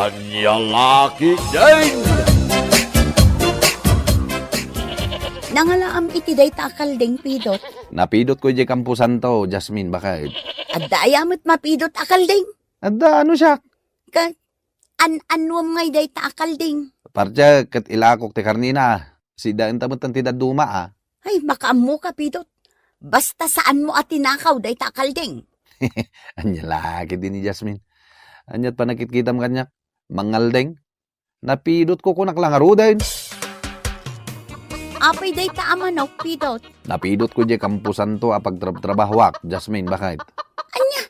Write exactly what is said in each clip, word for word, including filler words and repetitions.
Ania la ketdin? Nangalaam iti dayta a kalding, Pidot. Napidotko idiay kamposanto, Jasmine, baket. Adda aya met mapidot a kalding? Adda, ano siak? Ka-, an-, annuam ngay dayta a kalding? Pardiak, ket ilakok ti karnina. Sidaenta met ti dadduma, a. Ay, makaammoka, Pidot. Basta saanmo a tinakaw dayta a kalding. Ania la ketdin ni Jasmine? Aniat panagkitkitam kaniak? Mangalding? Napidotko, kunak la ngaruden. Apay dayta a manok, Pidot? Napidotko idiay kamposanto a pagtrabtrabahoak, Jasmine, baket. Ania?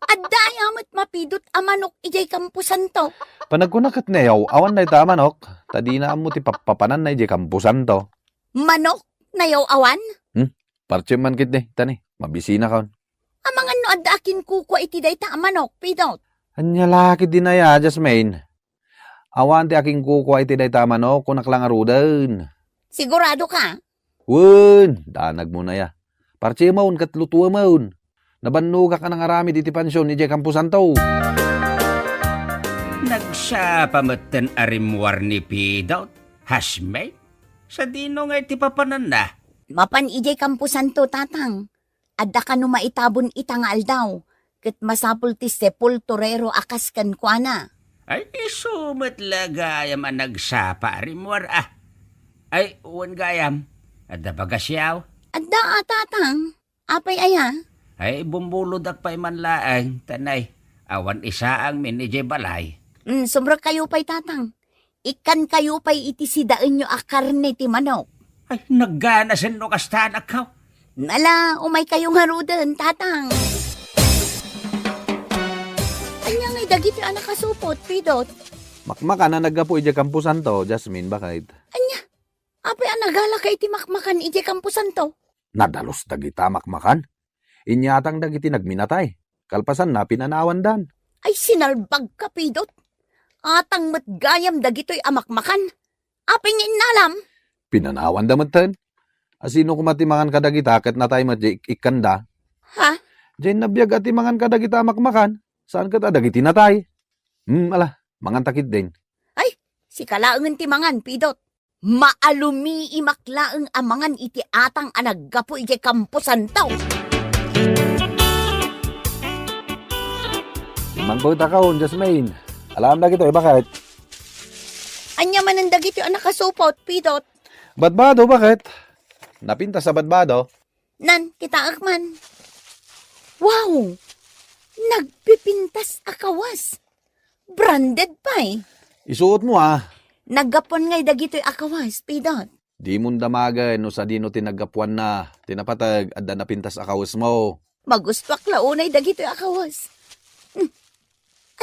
Adda aya met mapidot a manok idiay kamposanto? Panagkunak ket nayaw-awan dayta a manok, ta dina ammo ti pappapananna idiay kamposanto. Manok? Nayaw-awan? Hmm? Parti man ketdi, tani, mabisinakon. Amangan no adda akinkukua iti dayta a manok, Pidot? Ania la ketdin aya, Jasmine? Awan ti akinkukua iti dayta a manok, kunak la ngaruden. Sigurado ka? Wen, danagmon aya. Partimon ket lutuemon. Nabannogak a nangaramid iti pansion idiay kamposanto. Nagsapa metten a rimmuar ni Pidot, Jasmine? Sadino nga iti papananna? Mapan idiay kamposanto, Tatang. Adda kano maitabon ita nga aldaw, ket masapul ti sepulturero a kas kenkuana. Ay, isu met la gayam a nagsapa a rimmuar, a. Ay, wen gayam, adda bagasyaw? Adda a, Tatang. Apay aya? Ay, bumbulodak pay man laeng, tanay. Awan isaangmin idiay balay. Mm, sumrekkayo pay, Tatang. Ikkankayo pay iti sidaenyo a karne ti manok. Ay, nagganasen no kasta, anak, haw. Nala, umaykayo ngaruden, Tatang. Ania ngay dagiti a nakasupot, Pidot? Makmakan a naggapu idiay kamposanto, Jasmine, baket. Ania? Apay a nagalaka iti makmakan idiay kamposanto? Nadalus dagita makmakan. Inyatang dagiti nagminatay. Kalpasanna, pinanawandan. Ay, sinalbagka, Pidot. Atang met gayam dagitoy a makmakan. Apay nga innalam? Pinanawanda metten. A, sino koma ti mangan kadagita ket natay met diay ik-, ikkanda? Ha? Diay nabiag a ti mangan kadagita a makmakan. Saan ket a dagiti natay? Hmm, ala, manganta ketdin. Ay, sika laengen ti mangan, Pidot. Maalumiimak laeng a mangan iti atang a naggapu idiay kamposanto. Mangpawit a kaon, Jasmine. Alaam dagitoy, baket? Ania manen dagitoy a nakasupot, Pidot? Badbado, baket? Napintas a badbado. Nan, kitaek man. Wow! Nagpipintas a kawas. Branded pay. Isuotmo, a. Naggapuan ngay dagitoy a kawas, Pidot? Dimon damagen no sadino ti naggapuanna. Ti napateg, adda napintas a kawesmo. Magustoak la unay dagitoy a kawas. Hmm.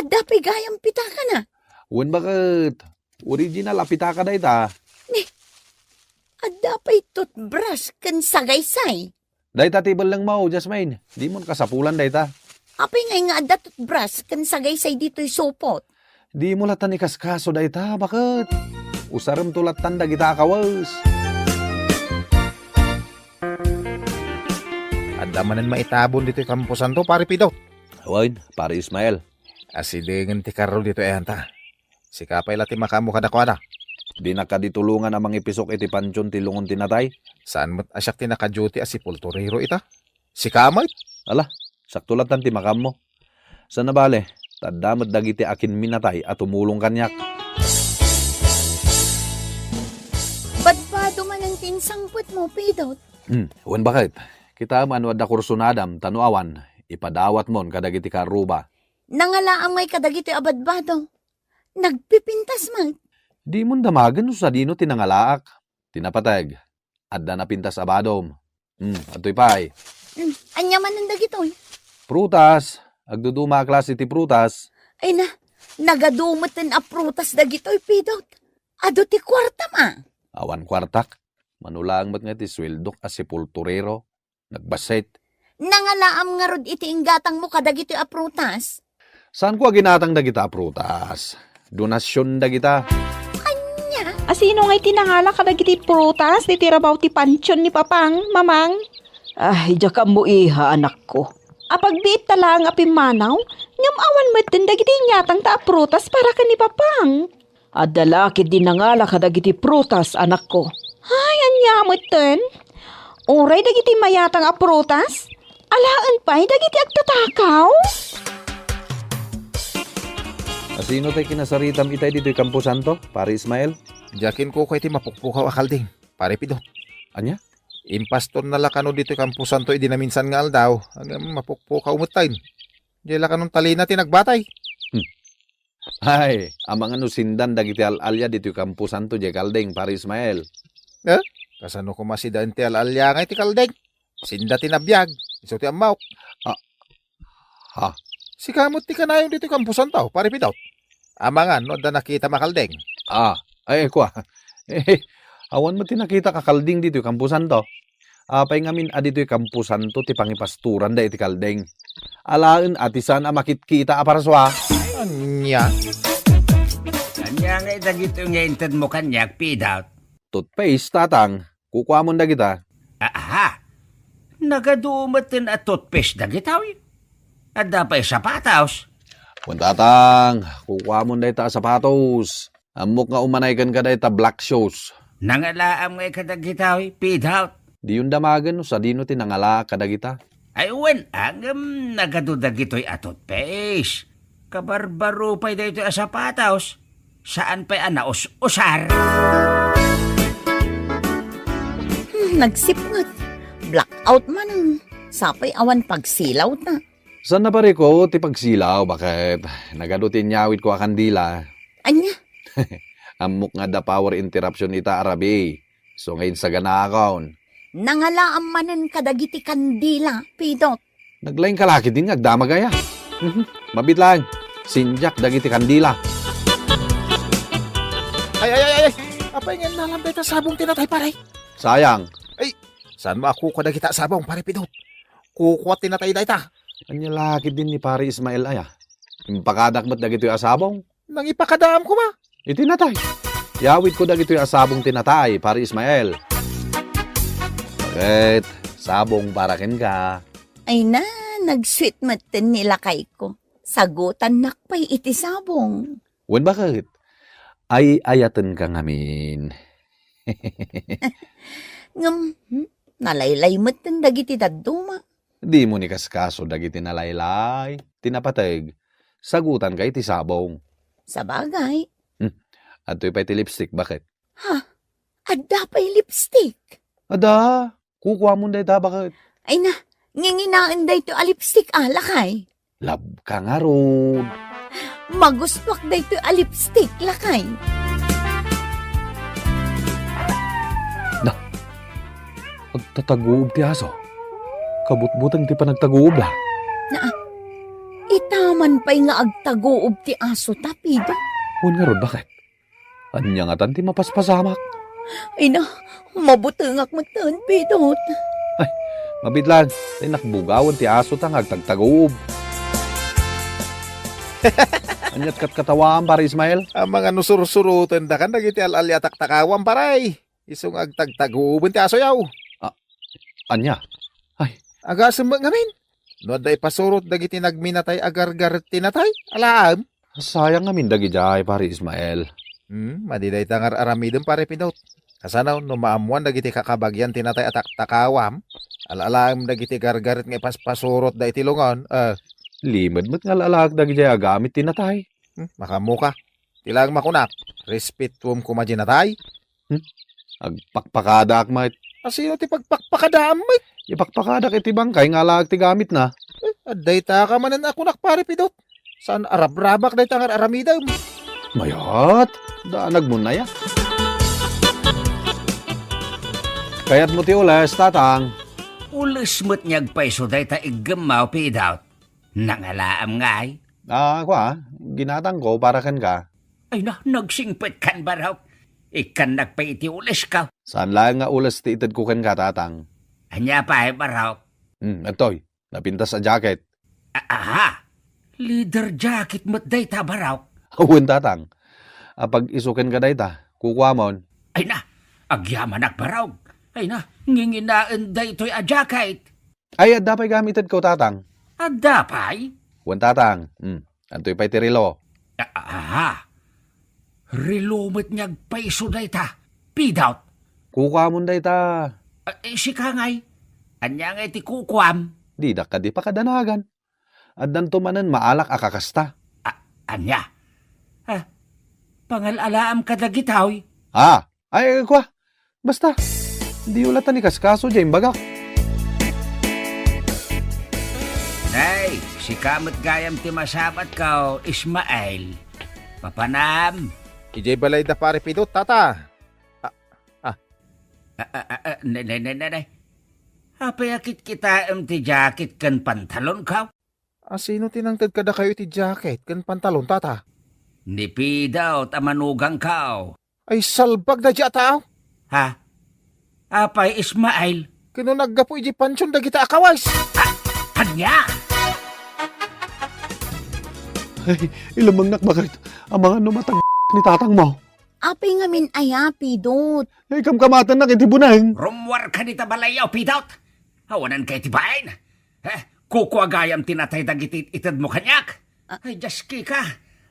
Adda pay gayam pitakana? Wen, baket. Original a pitaka dayta. Ni, adda pay toothbrush ken sagaysay? Dayta ti bellengmo, Jasmine. Dimon kasapulan dayta. Apay ngay nga adda toothbrush ken sagaysay ditoy supot? Dimo lattan ikaskaso dayta, baket? Usaremto lattan dagita a kawes. Adda manen maitabon ditoy kamposanto, Pare Pidot? Wen, Pare Ismael. Asidengen ti karro ditoy ayanta. Sika pay la ti makaammo kadakuada. Dinak kadi tulongan a mangipisok iti pantion ti lungon ti natay. Saan met a siak ti nakaduty a sepulturero ita? Sika met? Ala, sakto lattan ti makaammo. Sana bale, ta adda met dagiti akinminatay a tumulong kaniak. Badbado manen ti insangpetmo, Pidot. Hmm, wen baket. Kitaem a no adda kursunadam, ta no awan, ipadawatmon kadagiti karruba. Nangalaam ngay kadagitoy a badbado? Nagpipintas met. Dimon damagen no sadino ti nangalaak. Ti napateg, adda napintas a badom. Hmm, adtoy pay. Hmm, ania manen dagitoy? Prutas. Agduduma a klase ti prutas. Ay na, nagadu metten a prutas dagitoy, Pidot. Adu ti kuartam a? Awan kuartak. Mano laeng met nga ti sueldok a sepulturero. Nagbassit. Nangalaam ngarud iti inggatangmo kadagitoy a prutas? Saanko a ginatang dagita a prutas. Donasion dagita. Ania? A, sino ngay ti nangala kadagiti prutas ditoy rabaw ti pantion ni Papang, Mamang? Ay, diak ammo, iha, anakko. Apagbiitta laeng a pimmanaw, ngem awan metten dagiti inyatangta a prutas para ken ni Papang. Adda la ketdi nangala kadagiti prutas, anakko. Ay, ania metten? Uray dagiti mayatang a prutas? Alaen pay dagiti agtatakaw? Asino tay kinasaritam itay ditoy kamposanto, Pare Ismael? Diak inkukua iti mapukpukaw a kalding, Pare Pidot. Ania? Impastorna la kano ditoy kamposanto idi naminsan nga aldaw, ngem mapukpukaw metten. Diay la kanon talina ti nagbatay. Hmm. Ay, amangan no sindan dagiti al-alia ditoy kamposanto diay kalding, Pare Ismael. Eh? Kasano koma sidaen ti al-alia nga iti kalding? Sinda ti nabiag, isu ti ammok. Ah, ha? Sika met ti kanayon ditoy kamposanto, Pare Pidot. Amangan no adda nakitam a kalding. Ah, ay, kua. Eh, awan met ti nakitak a kalding ditoy kamposanto. Apay ngamin a ditoy kamposanto ti pangipastoran dagiti kalding. Alaen a ti saan a makitkita a parsua. Ania? Ania ngay dagitoy nga intedmo kaniak, Pidot? Toothpaste, Tatang. Kukuamon dagita. Aha. Nagadu metten a toothpaste dagitoy. Adda pay sapatos. Wen, Tatang, kukuamon dayta a sapatos. Ammok nga umanay kenka dayta black shoes. Nangalaam ngay kadagitoy, Pidot? Diyon damagen no sadino ti nangalaak kadagita. Ay, wen, ngem nagadu dagitoy a toothpaste. Kabarbaro pay daytoy a sapatos. Saan pay a naus-usar. Hmm, nagsipnget. Blackout manen. Sapay awan pagsilawta. Saan a pariko ti pagsilaw, baket? Nagadu ti inyawidko a kandila. Ania? Ammok nga adda power interruption ita a rabii. So nga insaganaakon. Nangalaam manen kadagiti kandila, Pidot. Naglaing ka la ketdin nga agdamag aya. Mhm. Mabiit laeng. Sindiak dagiti kandila. Ay, ay, ay, ay! Apay nga innalam dayta sabong ti natay, pare? Sayang. Ay, saan mo a kukua dagita sabong, Pare Pidot? Kukua ti natay dayta. Ania la ketdin ni Pare Ismael aya? Impakadak met dagitoy a sabong. Nangipakadaam koma. Iti natay. Yawidko dagitoy a sabong ti natay, Pare Ismael. Baket, sabong para kenka. Ay na, nagsuet metten ni lakayko. Sagutannak pay iti sabong. Wen, baket? Ay-ayatenka ngamin. Ngem, hmm, nalaylay metten dagiti dadduma. Dimo ni kaskaso dagiti nalaylay. Ti napateg, sagutanka iti sabong. Sabagay. Hmm. Adtoy pay ti lipstick, baket? Ha? Adda pay lipstick? Adda. Kukuamon dayta, baket? Ay na, nginginaen daytoy a lipstick a, lakay. Labka ngarud. Magustuak daytoy a lipstick, lakay. Da, agtataguob ti aso. Kabutbuteng ti panagtaguobda. Naa, itaman pay nga agtaguob ti aso, Tapido. Wen ngarud, baket? Ania ngatan ti mapaspasamak? Ay na, mabutengak metten, Pidot. Ay, mabiit laeng, tay nakbugawen ti asota nga agtagtaguob. Ania't katkatawaam, Pare Ismael? Amangan no sursurotendakan dagiti al-ali a taktakawam, pare. Isu nga agtagtaguoben ti asoyo. A-, ania? Ay. Agasem met ngamin. No adda ipasurot dagiti nagminatay a gargaret ti natay, alaem. Sayang ngamin dagidiay, Pare Ismael. Hmm, madi dayta nga ar-aramidem, Pare Pidot. Kasano no maammoan dagiti kakabagian ti natay a taktakawam? Al-alaem dagiti gargaret nga ipaspasurotda iti lungon, eh. Limed met nga al-alaek dagidiay agamit ti natay. Hmm, makaammoka. Ti laeng makunak, respetuem koma diay natay. Hmm? Agpakpakadaak met. Asino ti pagpakpakadaam met? Ipakpakadak iti bangkay nga alaek ti gamitna. Eh, adda ita ka manen a kunak, Pare Pidot. Saan a rabrabak dayta nga ar-aramidem? Mayat, danagmon aya. Kayatmo ti ules, Tatang? Ules met nga agpayso dayta iggemmaw, Pidot. Nangalaam ngay? Ah, kua, ginatangko para kenka. Ay na, nagsingpetkan, Barok. Ikkannak pay iti ulesko. Saan laeng nga ules ti itedko kenka, Tatang. Ania pay, Barok? Hmm, adtoy, napintas a jacket. A-, aha! Leather jacket met dayta, Barok. Wen, Tatang. Apag-isu kenka dayta, kukuamon. Ay na, agyamanak, Barok. Ay na, nginginaen daytoy a jacket. Ay, adda pay gamitedko, Tatang. Adda pay? Wen, Tatang. Hmm. Antoy pay ti relo? Ah, ah, relo met nga agpayso dayta. Pidot. Kukuamon dayta. Ah, eh, sika ngay. Ania ngay ti kukuam? Didak kadi pakadanagan. Addanto manen maalak a kakasta. Ah, ania? Ah, pangal-alaam kadagitoy? Ah, ay, kua. Basta, diyo latta ni kaskaso diay imbagak. Nay, sika met gayam ti masabatko, Ismael. Papanam? Idiay balay da Pare Pidot, Tata. Ah, ah. Ah, ah, ah, ah, ne, ne, ne, ne, ne. Apay a kitkitaem ti jacket ken pantalonko? A sino ti nangted kadakayo iti jacket ken pantalon, Tata? Ni Pidot a manugangko. Ay, salbag daydiay a tao! Ha? Apay, Ismael? Ken no naggapu idiay pansion dagita a kawes? Ah, ania? Ay, ilamengnak baket. Amangan no matag ni tatangmo. Apay ngamin aya, Pidot? Ay, kamkamatennak iti buneng. Rummuarka dita balayyo, Pidot! Awananka iti bain! Eh, kukua gayam ti natay dagiti itedmo kaniak. Ah. Ay, Dios, kika.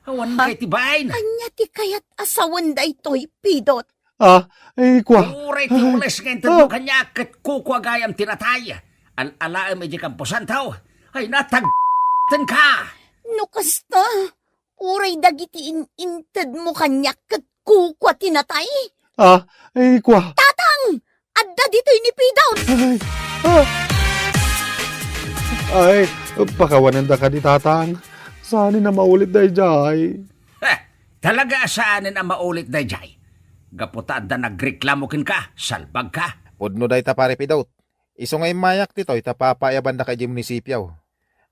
Awan Ha? kay ti bain. Ania ti kayat a sawen daytoy, Pidot? Ah, ay, kua. Uray ti Ay. ules nga intedmo Ah. kaniak ket kukua gayam ti natay. Al-alaem iti kamposanto. Ay, natag-, tenka. No kasta, uray dagiti in-, intedmo kaniak ket kukua ti natay. Ah, ay, kua. Tatang! Adda ditoy ni Pidot! Ay, ah. Ay, pakawananda kadi, Tatang. Saan a maulit daydiay? Heh, talaga a saanen a maulit daydiay. Gapu ta adda nagreklamo kenka, salbagka. Pudno dayta, Pare Pidot. Isu nga immayak ditoy ta papaayabandaka idiay munisipio.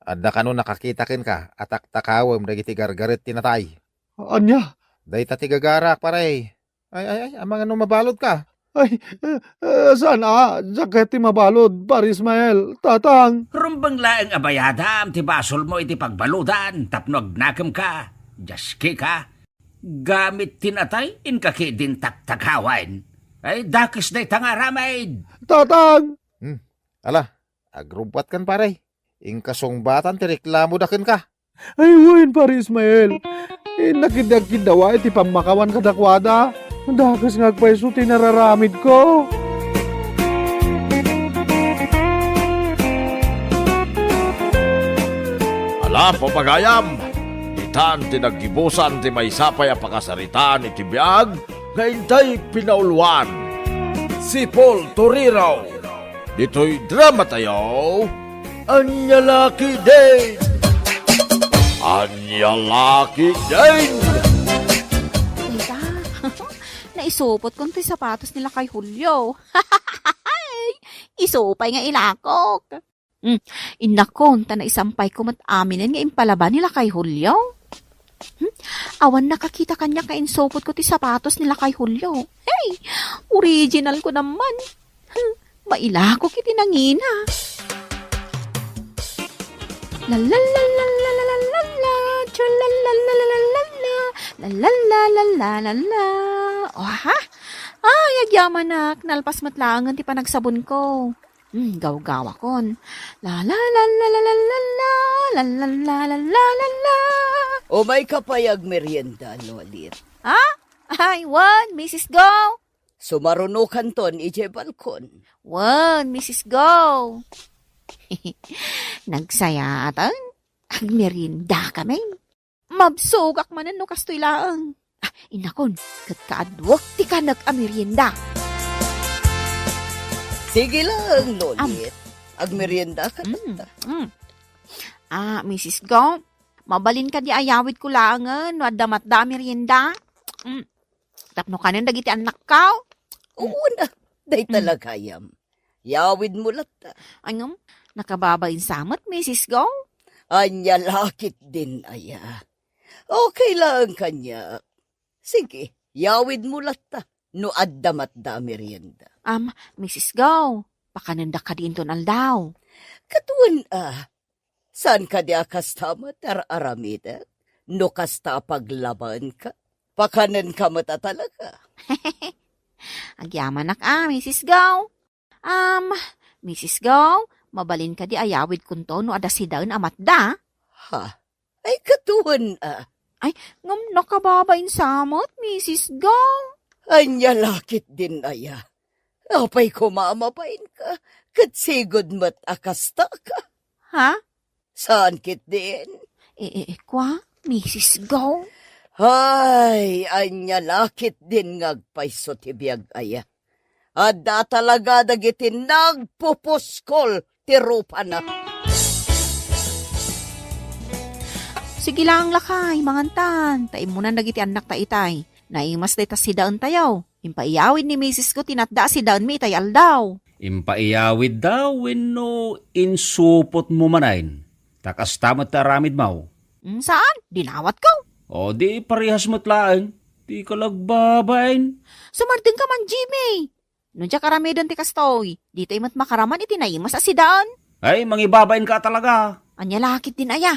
Adda kano nakakita kenka a taktakawem dagiti gargaret ti natay. Ania? Dayta ti gagarak, pare. Ay, ay, ay, amangan no mabaludka. Ay, eh, eh, saan a? Diak kayat ti mabalud, Pare Ismael, Tatang. Rumbeng laeng a bayadam ti basolmo iti pagbaludan tapno agnakemka. Dios, kika. Gamit ti natay, inka ketdin taktakawen. Ay, dakes dayta nga aramid. Tatang! Hmm. Ala, agrubbuatkan, pare. Inka sungbatan ti reklamoda kenka. Ay, wen, Pare Ismael. Innak ketdi agkiddawa iti pammakawan kadakuada. Dakes nga agpayso ti nararamidko. Ala, papagayam, itan ti naggibusan ti maysa pay a pakasaritaan iti biag nga intay pinauloan. Sipol Torero. Ditoy drama tayo, Ania La Ketdin! Ania La Ketdin! Tita, naisupot ko ti sapatos ni Lakay Julio. Isu pay nga ilakok. Hmm, innakon, ta naisampay ko met aminen nga impalaba ni Lakay Julio. Hmm? Awan nakakita kaniak nga insupot ko ti sapatos ni Lakay Julio. Hey! Original ko naman. Hmm, mailako iti nangina. La la la la la la la la la, tra la la la la la la la, la la la la la la la. Oha? Ay, agyamanak, nalpas met laengen ti panagsabon ko. Hmm, gawgawakon. La, la, la, la. Umayka pay agmerienda, Lolit. Ha? Ay, wen, Misis Go. Sumarunokanton idiay balkon. Wen, Misis Go. Nagsayaatan. Agmerienda kami. Mabsogak manen no kastoy laeng. Ah, innakon, ket kaaduek ti kanek a merienda. Sige laeng, Lolit. Am. Agmerienda ka Mm, tatta. mm. Ah, Misis Go, mabalin kadi a yawidko laengen no adda matda a merienda? Mm. Tapno kanen dagiti annakko? Uuna, dayta Mm. la gayam. Yawidmo latta. Ay ngem, nakababain sa met, Misis Go? Ania la ketdin aya. Okay laeng kaniak. Sige, yawidmo latta no adda matda a merienda. Am, Misis Go, pakanendak kadi inton aldaw? Ket wen a, saan kadi a kasta met ar-aramidek? No kasta a paglabanka, pakanenka met a talaga. Agyamanak a, Misis Go. Am, Misis Go, Mabalin kadi a yawidkonto no adda sidaen a matda? Ha? Ay, ket wen, a. Ay, ngem nakababain sa met, Misis Go. Ania la ketdin aya? Apay koma a mabainka, ket sigud met a kastaka? Ha? Saan ketdin? E, e, e, kwa, Misis Go? Ay, ania la ketdin nga agpayso ti biag aya? Adda talaga dagiti nagpupuskol ti rupana. Sige lang, lakay, mangantan, ta immunan dagiti annakta itay. Naimas dayta sidaentayo. Impaiyawid ni Misis Go ti natda a sidaenmi itay aldaw. Impaiyawidda wenno insupotmo manen? Ta kasta met ti aramidmo. Mm, saan? Dinawatko. O, di parehas met laeng. Dika la agbabain. Sumardengka man, Jimmy. No diak aramiden ti kastoy, ditoy met makaraman iti naimas a sidaen. Ay, mangibabainka talaga. Ania la ketdin aya?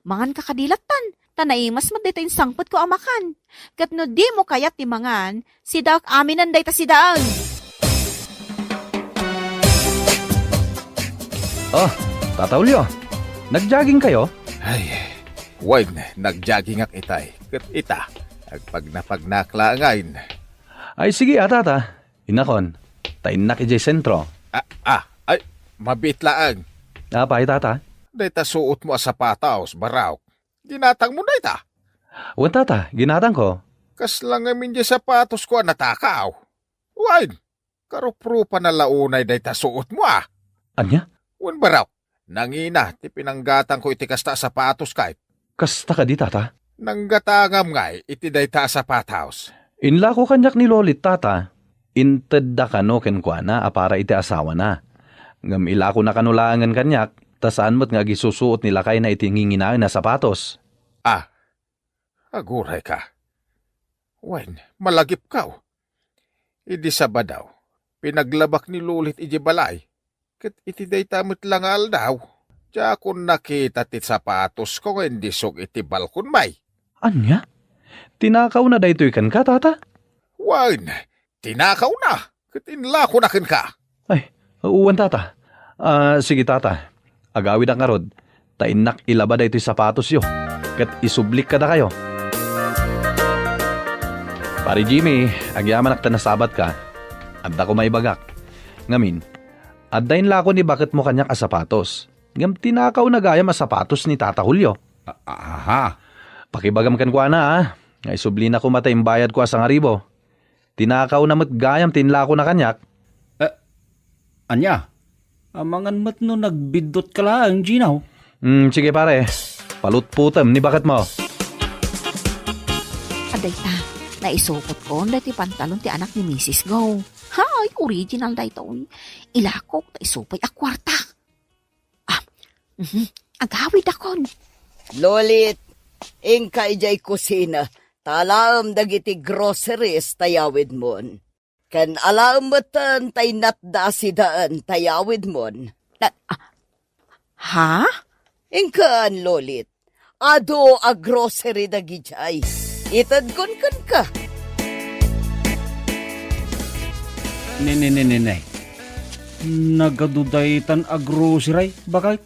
Manganka kadi lattan, ta naimas met dayta insangpetko a makan. Ket no dimo kayat ti mangan, sidaek aminen dayta sidaen. Oh, Tata Julio, nag-jogging kayo? Ay, wen, nag-joggingak itay. Ket ita, agpagnapagnak laengen. Ay, sige, a, Tata. Innakon, ta innak idiay sentro. Ah, ah, ay, mabiit laeng. Apay, Tata? Dayta suotmo a sapatos, Barok. Ginatangmo dayta? Wen, Tata, ginatangko. Kasla ngamin diay sapatosko a natakaw. Wen, karuprupana la unay dayta suotmo, a. Ania? Wen, Barok, nangina ti pinanggatangko iti kasta a sapatos kay. Kasta kadi, Tata? Nanggatangam ngay iti dayta a sapatos. Inlako kaniak ni Lolit, Tata. Intedda kano kenkuana a para iti asawana. Ngem ilakona kano laengen kaniak, ta saan met nga agisusuot ni lakayna iti nginginaen a sapatos. Ah, agurayka. Wen, malagipko. Idi Sabado, pinaglabak ni Lolit idiay balay. Ket iti dayta met la nga aldaw, diakon nakita ti sapatosko nga indisog iti balkonmi. Ania? Tinakawna daytoy kenka, Tata? Wen, tinakawna, ket inlakona kenka. Ay, wen, Tata. Ah, sige, Tata. Agawidak ngarud, ta innak ilaba daytoy sapatosyo, ket isublik kadakayo. Pare Jimmy, agyamanak ta nasabatka. Adda koma ibagak. Ngamin, adda inlako ni baketmo kaniak a sapatos. Ngem tinakawna gayam a sapatos ni Tata Julio. A-, aha. Pakibagam kenkuana, a, nga isublina koma ta imbayadko a sangaribu. Tinakawna met gayam ti inlakona kaniak. Eh, ania? Amangan met no nagbiddutka laeng, Gino. Hmm, sige pare. Palutputem ni baketmo. Adayta, naisupotkon daytoy pantalon ti anak ni Misis Go. Hay, original daytoy. Ilakok ta isupoy a kuarta. Ah, mhm. Agawidakon. Lolit, inka idiay kusina, ta alaem dagiti groceries ta yawidmon. Ken alaem metten tay natda a sidaen ta yawidmon. Na-, ah, ha? Inkan, Lolit. Adu a grocery dagidiay. Itedkon kenka. Ne, ne, ne, ne, ne. Nagadu daytan a grocery, bakay?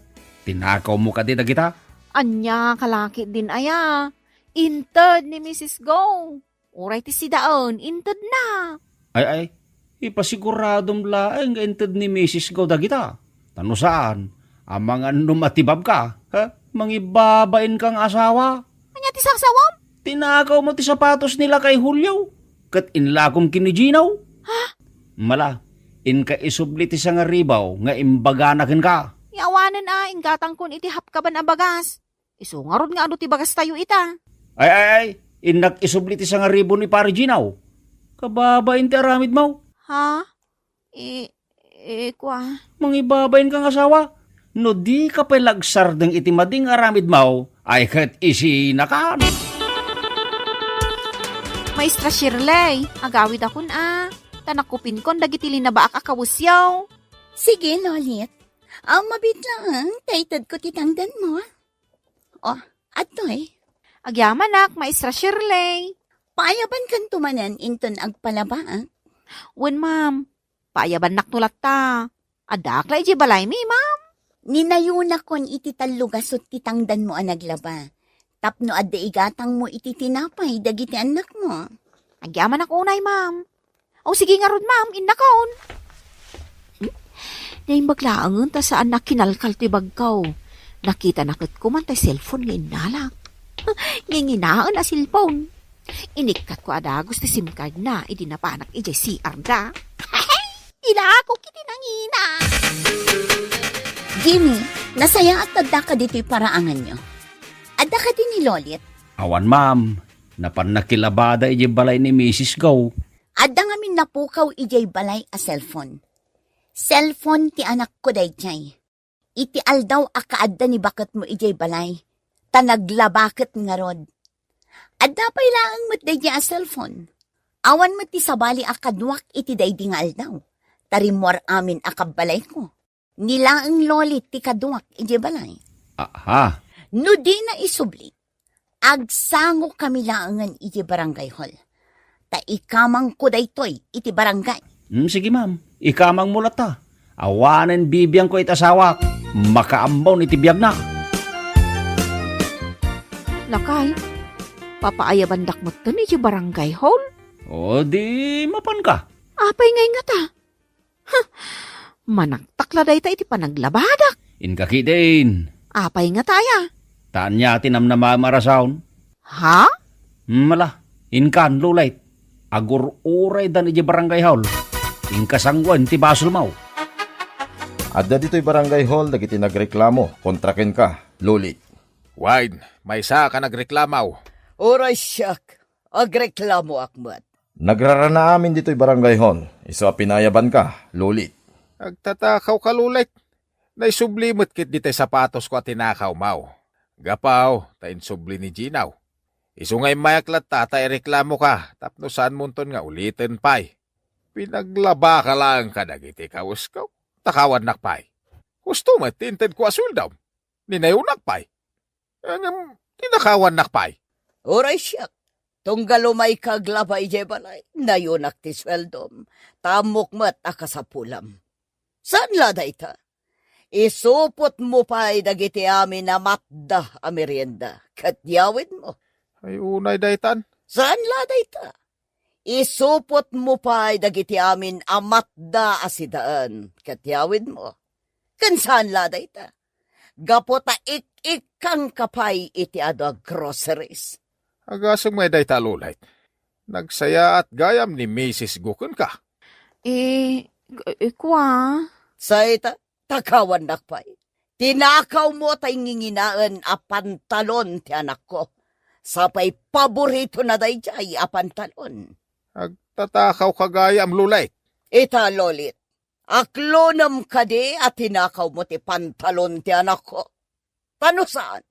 Tinakawmo kadi dagita? Ania, kalaki din aya. Inted ni Misis Go. Uray ti sidaen, intedna. Ay, ay, ipasiguradom laeng nga inted ni Misis Go dagita. Ta no saan, amangan no matibabka, ha? Mangibabain kang asawa. Ania ti sarsawam? Tinakawmo ti sapatos ni lakay Julio, ket inlakom ken ni Gino. Ha? Mala, inka isubli ti sangaribu nga imbagana kenka. Awanen a, inggatangkon iti hapkaban a bagas. Isu ngarud nga adu ti bagastayo ita. Ay, ay, ay, innak isubli ti sangaribu ni Pare Gino. Kababain ti aramidmo. Ha? I, i, kwa? Mangibabain kang asawa. No dika pay lagsardeng iti madi nga aramidmo, ay ket isinakan. Maestra Shirley, agawidakon a, ta nakupinkon dagiti linabaak a kawesyo. Sige, Lolit. Aw, mabiit laeng, ta itedko ti tangdanmo. Oh, adtoy. Agyamanak, Maestra Shirley. Paayabankanto manen inton agpalabaak? Wen, ma'am. Paayabannakto latta. Addaak la idiay balaymi, ma'am. Ninayonakon iti tallo gasut ti tangdanmo a naglaba, tapno adda igatangmo iti tinapay dagiti annakmo. Agyamanak unay, ma'am. O, sige ngarud, ma'am, innakon. Naimbag laengen ta saan a kinalkal ti bagko. Nakitana ket koma tay cellphone nga innalak. Nginginaen a cellphone. Inikkatko a dagus ti SIM card na idi napanak idiay C R da. Ilakok iti nangina. Jimmy, nasayaat ta addaka ditoy paraanganyo. Adda kadi ni Lolit? Awan, ma'am. Napan nakilabada idiay balay ni Misis Go. Adda ngamin napukaw idiay balay a cellphone. Cellphone ti anakko daydiay. Iti aldaw a kaadda ni baketmo idiay balay, ta naglaba ket ngarud. Adda pay laeng met daydiay a cellphone. Awan met ti sabali a kaduak iti daydi nga aldaw, ta rimmuar amin a kabbalayko. Ni laeng Lolit ti kaduak idiay balay. Aha. No dina isubli, agsangokami laengen iti barangay hall. Ta ikamangko daytoy iti barangay. Mm, sige, ma'am. Ikamangmo latta. Awanen bibiangko iti asawak. Makaammon iti biagna. Lakay, papaayabandak metten iti barangay hall? O, di mapanka. Apay ngay ngata? Huh! Manaktak la dayta iti panaglabadak. Inka ketdin. Apay ngata aya? Ta ania ti namnamaem a rason? Ha? Mala, inkan, Lolit. Agur-uraydan idiay barangay hall. Inka sanguen ti basolmo. Adda ditoy barangay hall dagiti nagreklamo kontra kenka, Lolit. Wen, maysaak a nagreklamo. Uray siak, agreklamoak met. Nagrarana amin ditoy barangay hall, isu a pinayabanka, Lolit. Agtatakawka, Lolit. Naisubli met ketdi tay sapatosko a tinakawmo. Gapu ta insubli ni Gino. Isu nga immayak latta ta ireklamoka tapno saanmonton nga uliten pay. Pinaglabaka laeng kadagiti kawesko, takawannak pay. Husto met ti intedko a sueldom. Ninayonak pay. Ngem, tinakawannak pay. Uray siak, tunggal umayka aglaba idiay balay, nayonak ti sueldom, ta ammok met a kasapulam. Saan la dayta? Isupotmo pay dagiti amin a matda a merienda, ket yawidmo. Ay, unay daytan. Saan la dayta? Isupotmo pay dagiti amin a matda a sidaan, ket yawidmo. Ken saan la dayta? Gapu ta ik-ikkangka pay iti adu a groceries. Agasem ngay dayta, Lolit. Nagsayaat gayam ni Misis Go kenka. Eh, k-, eh, kua? Say ta, takawannak pay. Tinakawmo tay nginginaen a pantalon ti anakko. Sapay paboritona daydiay a pantalon. Agtatakawka gayam, Lolit. Ita, Lolit. Aklonem kadi a tinakawmo ti pantalon ti anakko? Ta no saan,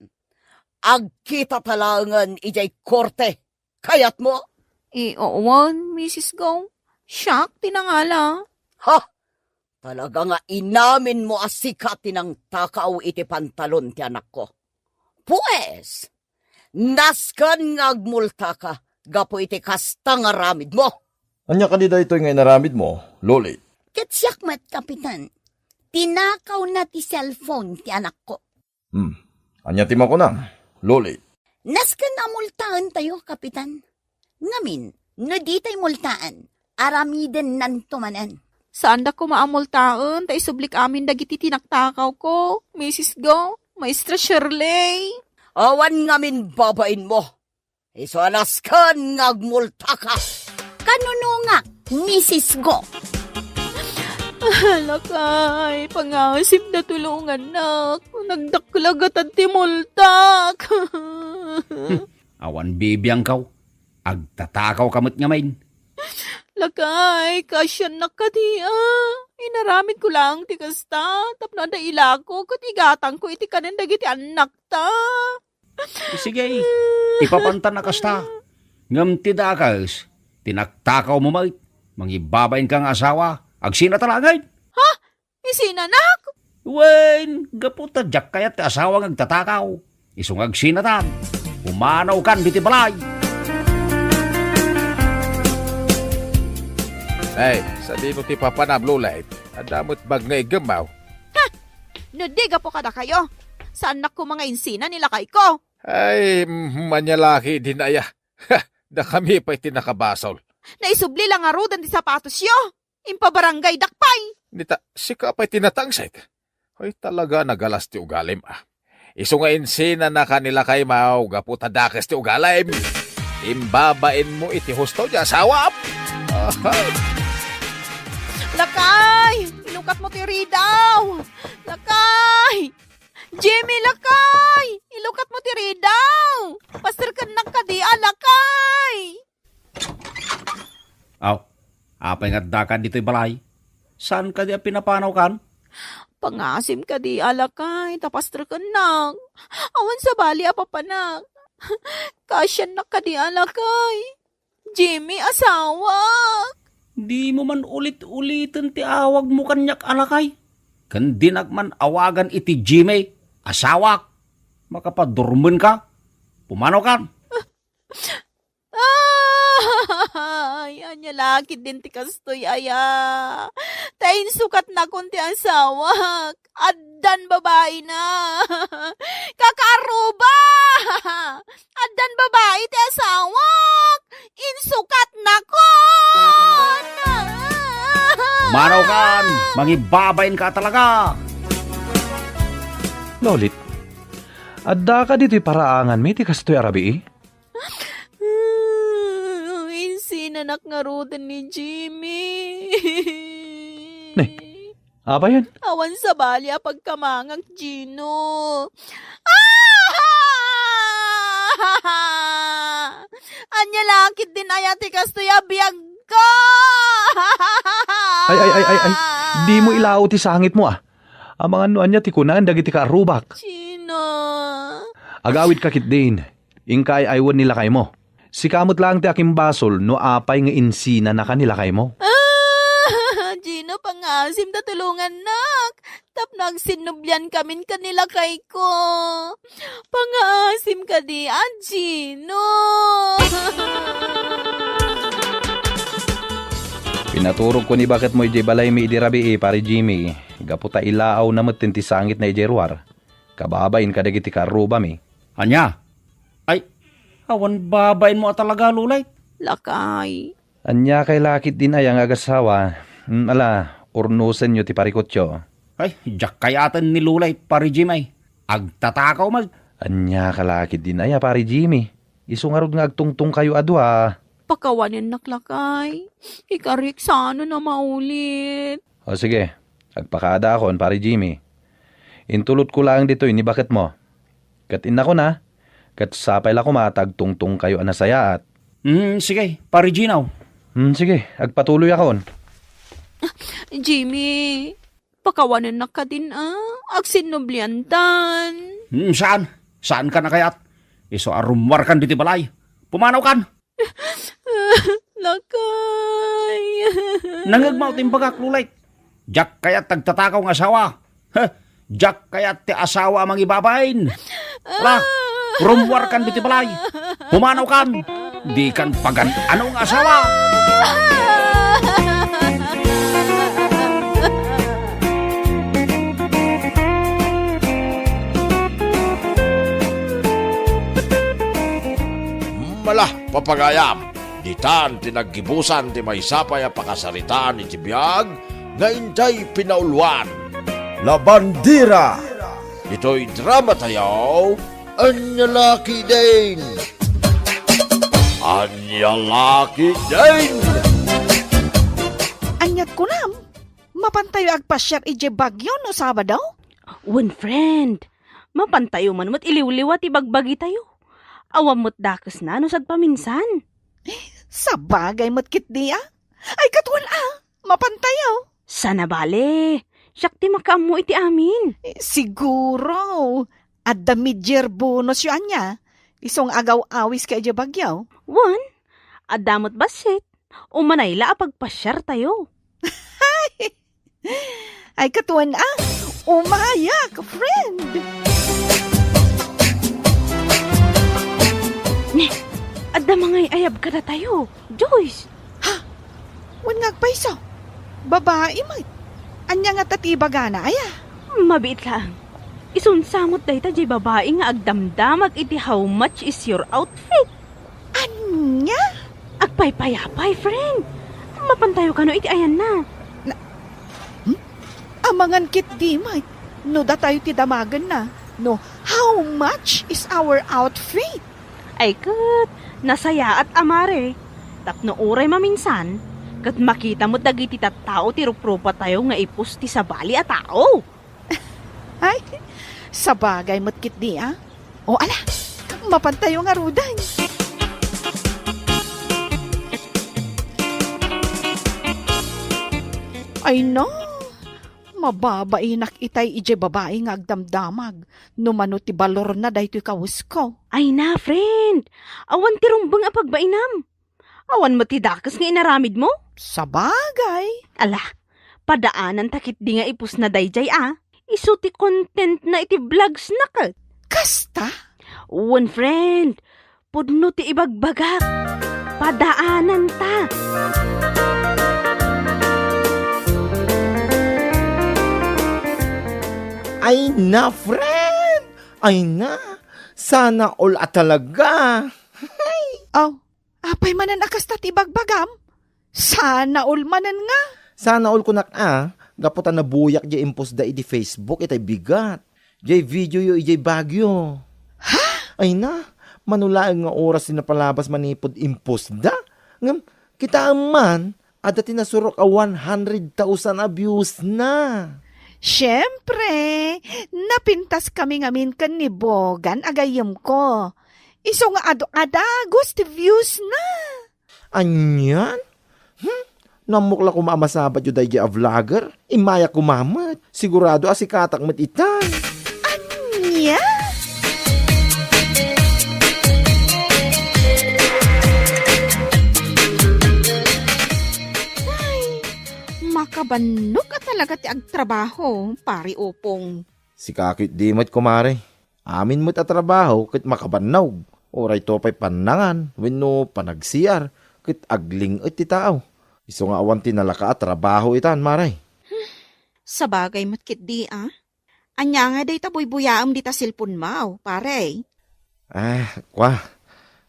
agkitata laengen idiay korte. Kayatmo? Eh, wen, Misis Go. Siak ti nangala. Ha? Talaga nga inaminmo a sika ti nangtakaw iti pantalon ti anakko. Pues, nasken nga agmultaka gapu iti kasta nga aramidmo. Ania kadi daytoy nga inaramidmo, Lolit? Ket siak met, Kapitan. Tinakawna ti cellphone ti anakko. Hmm. Ania ti makunam, Lolit? Nasken a multaentayo, Kapitan. Ngamin, no ditay multaan, aramidennanto manen. Saanda koma a multaen, ta isublik amin dagiti tinaktakawko, Misis Go, Maestra Shirley. Awan ngamin babainmo. Isu a nasken nga agmultaka. Kanunongak, Misis Go. Ah, lakay, pangasip da tulongannak. Nagdakkel a gatad ti multak. Awan bibiangko. Agtatakawka met ngamin. Lakay, kaasiannak kadi a. Inaramidko laeng ti kasta, tapno adda ilako ket igatangko iti kanen dagiti annakta. Sige, ipapantan a kasta. Ngem ti dakes, tinaktakawmo met, mangibabainka nga asawa, agsinata laengen. Ha? Isinanak? Wen, gapu ta diak kayat ti asawa nga agtatakaw. Isu nga agsinatan. Pumanawkan ditoy balay. Ay, sadino ti papanam, Lolit? Adda met bag nga iggemmaw. Ha! No di gapu kadakayo, saannak koma nga insina ni lakayko. Ay, mm, ania la ketdin aya. Ha, dakami pay ti nakabasol. Naisubli la ngaruden ti sapatosyo. Impabarangaydak pay. Nita, sika pay ti natangsek. Ay, talaga nagalas ti ugalim, ah. Isu nga insinanaka ni lakaymo gapu ta dakes ti ugalim. Imbabainmo iti husto ti asawam. Ahay. Lakay! Ilukatmo ti ridaw! Lakay! Jimmy, lakay! Ilukatmo ti ridaw! Pasterkennak kadi a, lakay! Aw, apay nga addaka ditoy balay? Saan kadi a pinapanawkan? Pangasim kadi a, lakay, ta pasterkennak. Awan sabali a papanak. Kaasiannak kadi a, lakay. Jimmy, asawak. Dimo man ulit-uliten ti awagmo kaniak a lakay. Ken dinak man awagan iti Jimmy, asawak. Makapadurmenka. Pumanawkan. Ay, ania la ketdin ti kastoy aya. Ta insukatnakon ti asawak. Addan babaina. Kakaarruba! Addan babai ti asawak! Insukatnakon! Manawkan! Mangibabainka talaga! Lolit, addaka ditoy paraanganmi ti kastoy a rabii? Insinanak ngaruden ni Jimmy. Ne, apayen? Awan sabali a pagkamangak, Gino. Ah! Ania la ketdin aya ti kastoy a biagko? Ay, ay, ay, ay, ay. Dimo ilao ti sangitmo, ah. Amangan no ania ti kunaen dagiti kaarrubak. Gino. Agawidka ketdin. Inka ay-aywen ni lakaymo. Sika met laeng ti akimbasol no apay nga insinanaka ni lakaymo. Ah, Gino, pangaasim ta tulongannak. Tapno agsinnubliankamin ken ni lakayko. Pangaasim kadi a, Gino. Pinaturogko ni baketmo idiay balaymi idi rabii, Pari Jimmy, gapu ta ilaawna metten ti sangitna idiay ruar. Kababain kadagiti kaarrubami. Ania? Ay, awan babainmo a talaga, Lulay? Lakay. Ania kay la ketdin aya nga agasawa? Hmm, ala, urnosenyo ti parikutyo. Ay, diak kayaten ni Lulay, Pari Jimmy. Agtatakaw met. Ania ka la ketdin aya, Pari Jimmy? Isu ngarud nga agtungtongkayo a dua. Pakawanennak, lakay. Ikarik saanen a maulit. O sige, agpakaadaakon, Pari Jimmy. Intulotko laeng ditoy ni baketmo. Ket innakon a, ket sapay la koma ta agtungtongkayo a nasayaat. Hmm, sige, Pari Gino. Hmm, sige, agpatuloyakon. Jimmy, pakawanennak kadin a, agsinnubliantan. Hmm, saan? Saankan a kayat? Isu a rummuarkan ditoy balay. Pumanawkan! Lakay. Nangngegmo ti imbagak, Lulay. Diak kayat ti agtatakaw nga asawa. Heh, diak kayat ti asawa a mangibabain. Ala, rummuarkan ditoy balay. Pumanawkan. Dikan pagan-ano nga asawa. Ala, papagayam, ditan ti naggibusan ti maysa pay a pakasaritaan iti biag nga intay pinauluan. La Bandera. Itoy drama tayo, Ania la ketdin? Ania la ketdin? Aniat kunam? Mapantayo agpasiar idiay Baguio no Sabado? Wen, friend. Mapantayo man met iliwliwa ti bagbagitayo. Awan met dakesna no sagpaminsan. Sabagay met ketdi a. Ay, katuen a, mapantayo. Saan a bale, siak ti makaammo iti amin. Eh, siguro, adda major bonusyo ania. Isu nga agaw-awiska idiay Baguio. Wen, adda met bassit. Umanay la a pagpasiartayo. Ay, katuen a, umayak, friend! Ne, adda mangay-ayab kadatayo, Joyce! Ha? Wen nga agpayso? Babai met. Ania ngata ti ibagana, aya? Mabiit laeng. Isunsa met dayta diay babai nga agdamdamag iti "How much is your outfit?" Ania? Agpaypayapay, friend. Mapantayo kano iti ayanna. Na-, hmm? Amangan ketdi met no datayo ti damagenna, no "How much is our outfit?" Ay ket, nasayaat a mare. Tapno uray maminsan, ket makita met dagiti tattao ti ruprupatayo nga ipus ti sabali a tao. Ay, sabagay met ketdi, a. O, ala, mapantayo ngaruden. Ay, no. Mababainak itay idiay babai nga agdamdamag no mano ti balorna daytoy kawesko. Ay na, friend. Awan ti rumbeng a pagbainam. Awan met ti dakes nga inaramidmo? Sabagay. Ala, padaananta ketdi nga ipusna daydiay a. Isu ti contentna iti vlogsna ket. Kasta? Wen, friend. Pudno ti ibagbagak. Padaananta. Ay na, friend! Ay na! Sana all a talaga! Aw, apay manen a kasta ti ibagbagam? Sana all manen nga. Sana all kunak a, gapu ta nabuyak diay impusda iti Facebook itay bigat. Diay videoyo idiay Baguio. Ha? Ay na, mano laeng nga oras ti napalabas manipud impusda. Ngem, kitaem man, adda ti nasurok a one hundred thousand a viewsna. Siempre, napintaskami ngamin ken ni Bogan a gayyemko. Isu nga adu a dagus ti viewsna. Anian? Hmm? No ammok la koma a masabatyo daydiay a vlogger, immayak koma met. Sigurado a sikatak met itan. Ania? Ay, makabannog a talaga ti agtrabaho, Pare Opong. Sika ketdi met, kumare. Amin met a trabaho ket makabannog. Uray to pay pannangan wenno panagsiar ket agling-et ti tao. Isu nga awan ti nalaka a trabaho itan, mare. Sabagay met ketdi, a. Ania nga dayta buybuyaem dita cellphone-mo, pare? Ah, kua.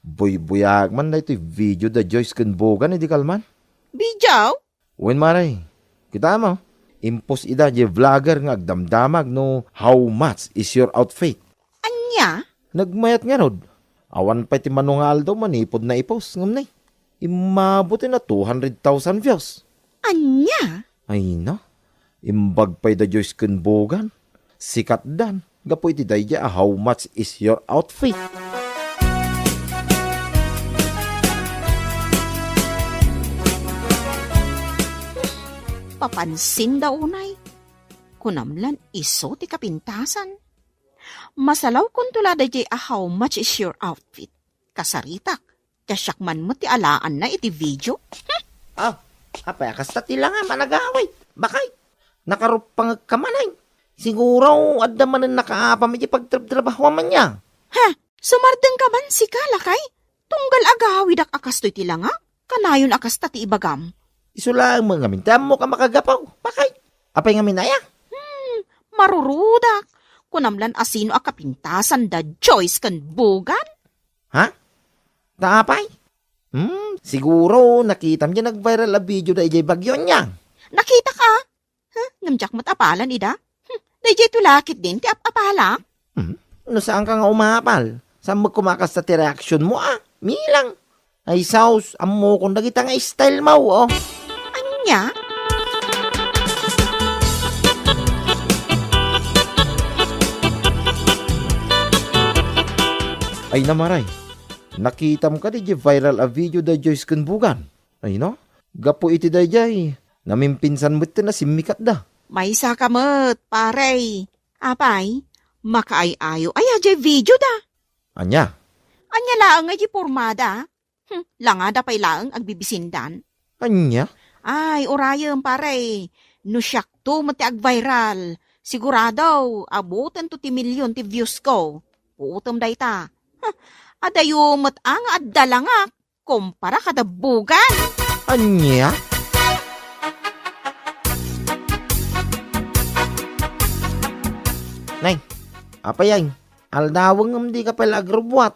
Buybuyaak man daytoy video da Joyce ken Bogan idi kalman. Video? Wen, mare. Kitaem, impos ida diay vlogger nga agdamdamag no "How much is your outfit?" Ania? Nagmayat ngarud. Awan pay ti mano nga aldaw manipud naipos, ngem nay, immabut na two hundred thousand views. Ania? Ay na, imbag pay da Joyce ken Bogan. Sikatdan gapu iti daydiay a "How much is your outfit?" Papansinda unay. Kunam lan isu ti kapintasan. Masalawkonto la daydiay a "How much is your outfit?" Kasaritak. Ta siak man met ti alaanna iti video. Ah, apay a kasta ti langam a nagawid? Bakay, nakaruppangekka manen. Siguro, adda manen nakaapam iti pagtrabtrabahoam ania. Ha? Sumardengka man sika, lakay? Tunggal agawidak a kastoy ti langak? Kanayon a kasta ti ibagam. Isu laeng met ngamin ti ammok a makagapu. Bakay, apay ngamin aya? Hmm, marurudak. Kunam lan a sino a kapintasan da Joyce ken Bogan? Ha? Ta apay? Hmm, siguro nakitam diay nag-viral a video da idiay Baguio ania. Nakitak a. Huh? Ngem diak met apalan ida. Hmm, daydiay tulakit din ti ap-apalak. Hmm? No saanka nga umapal, saan met koma kasta ti reaksionmo a? Milang. Ay sus, ammokon dagita nga style mo, oh. Ania? Ay na, mare. Nakitam kadi diay viral a video da Joyce ken Bogan? Ay na, gapu iti daydiay, namimpinsan met ti nasimmikatda. Maysaka met, pare. Apay, makaay-ayo aya diay video da? Ania? Ania laeng nga diay porma da? Hmm, langada pay laeng agbibisindan. Ania? Ay, urayem, pare. No siakto met ti agviral, sigurado, abutento ti milyon ti views ko. Puotem dayta. Huh, adayo met a nga adda langak kumpara kada Bogan. Ania? Nay, apay ay, aldawen ngem dika pay la agrubbuat.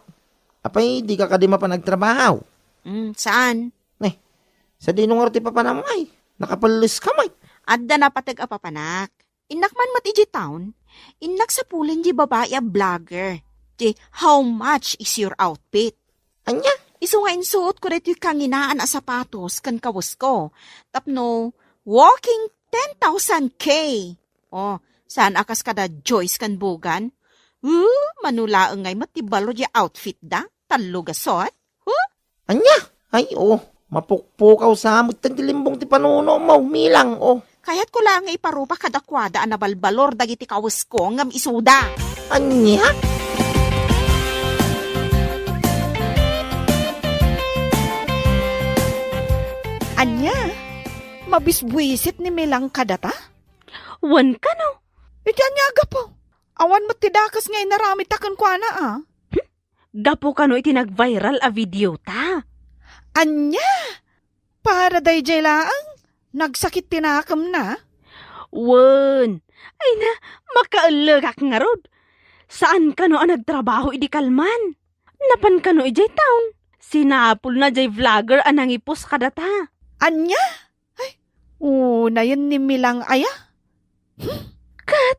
Apay, dika kadi mapan agtrabaho? Mm, saan? Nay, sadino ngarud ti papanam ay? Nakapelles ka met. Adda napateg a papanak. Innak man met idiay town. Innak sapulen di babai a vlogger. Di, "How much is your outfit?" Ania? Isu nga insuot ko daytoy kanginaan a sapatos ken kawesko. Tapno walking ten thousand K. Oh, saan a kas kada Joyce ken Bogan? Uh, mano laeng ngay met ti balor di outfit da? Tallo gasot? Huh? Ania? Ay, oh, mapukpukaw sa met ti limbong ti panuno mo, Milang, oh. Kayatko laeng nga iparupa kadakuada a nabalbalor dagiti kawesko ngem isuda. Ania? Ania? Mabisbuisit ni Milang kadata? Wen kano? Iti ania a gapu? Awan met ti dakes nga inaramidta kenkuana, a? Gapu kano iti nag-viral a video ta? Ania? Para daydiay laeng? Nagsakit ti nakemna? Wen. Ay na, makaellegak ngarud. Saan kano a nagtrabaho idi kalman? Napan kano idiay town? Sinapulna diay vlogger a nangipost kadata. Ania? Ay, unayen ni Milang aya? Hmm? Ket,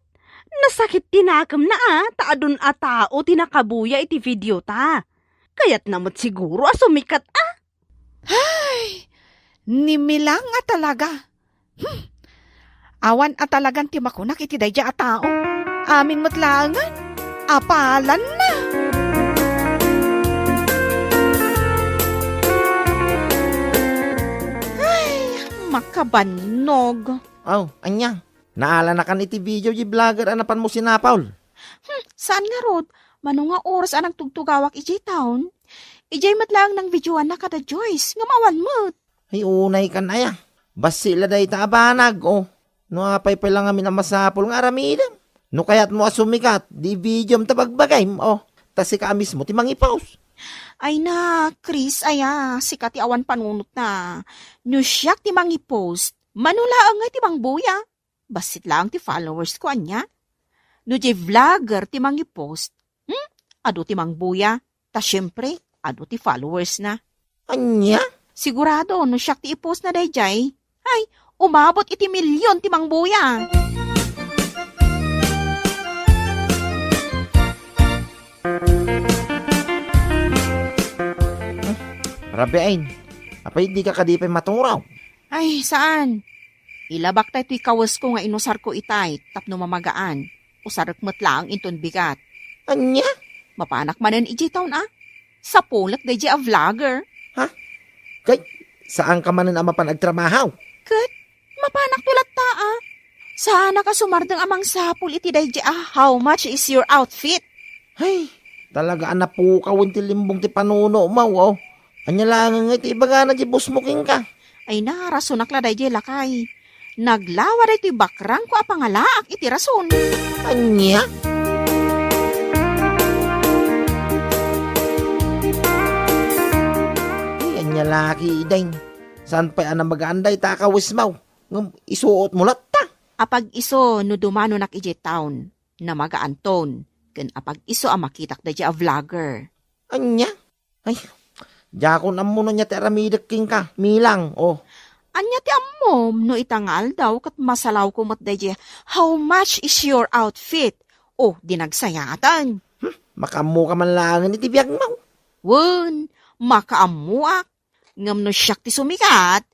nasakit ti nakemna a, ta adun a tao ti nakabuya iti video ta. Kayatna met siguro a sumikat a. Ay, ni Milang a talaga. Hmm. Awan a talagan ti makunak iti daydiay a tao. Amin met laengen, apalanna. Ay, makabannog. Aw, ania? Naalanakan iti video di vlogger a napanmo sinapul? Hmm, saan ngarud, mano nga oras a nagtugtugawak idiay town? Idiay met laeng nang videoanna kada Joyce, ngem awan met. Ay, unay kan aya. Bassit la dayta a banag, oh. No apay pay la ngamin a masapul nga aramidem. No kayatmo a sumikat, di videom ta bagbagayem, oh. Ta sika a mismo ti mangipost. Ay na, Chris, aya, sika ti awan panunotna. No siak ti mangipost, mano laeng ngay ti mangbuya? Bassit laeng ti followers ko, ania? No diay vlogger ti mangipost, hmm? Adu ti mangbuya. Ta siempre, adu ti followers na. Ania? Sigurado, no siak ti i-post na daydiay, ay, umabot iti milyon ti mangbuya. Rabiin, apay di ka kadi pay maturaw? Ay, saan? Ilabak tay toy kawesko nga inusarko itay tapno mamagaan. Usarek met laeng inton bigat. Ania? Mapanak manen idiay town a. Sapulek daydiay a vlogger. Ha? Kay, saan ka manen a mapan agtrabaho? Ket, mapanak to latta a. Saanak a sumardeng a mangsapul iti daydiay a how much is your outfit? Hay, talaga a napukawen ti limbong ti panuno mo, oh. Ania laeng nga iti ibagana di boss mo kenka? Ay na, rasonak la daydiay lakay. Naglawa daytoy bakrangko a pangalaak iti rason. Ania? Ay, ania laki, Ideng. Saan pay a namagaan dayta a kawesmo? Ngem isuot mo latta. Apag-isu no dumanonak idiay town, namagaanton, ken apag-isu a makitak daydiay a vlogger. Ania? Ay, diakon ammo no ania ti aramidek kenka, Milang, oh. Ania ti ammom no ita nga aldaw ket masalawko met daydiay, "How much is your outfit?" Oh, di nagsayatan. Hmm, makaammoka man laengen iti biagmo. Wen, makaammoak. Ngem no siak ti sumikat,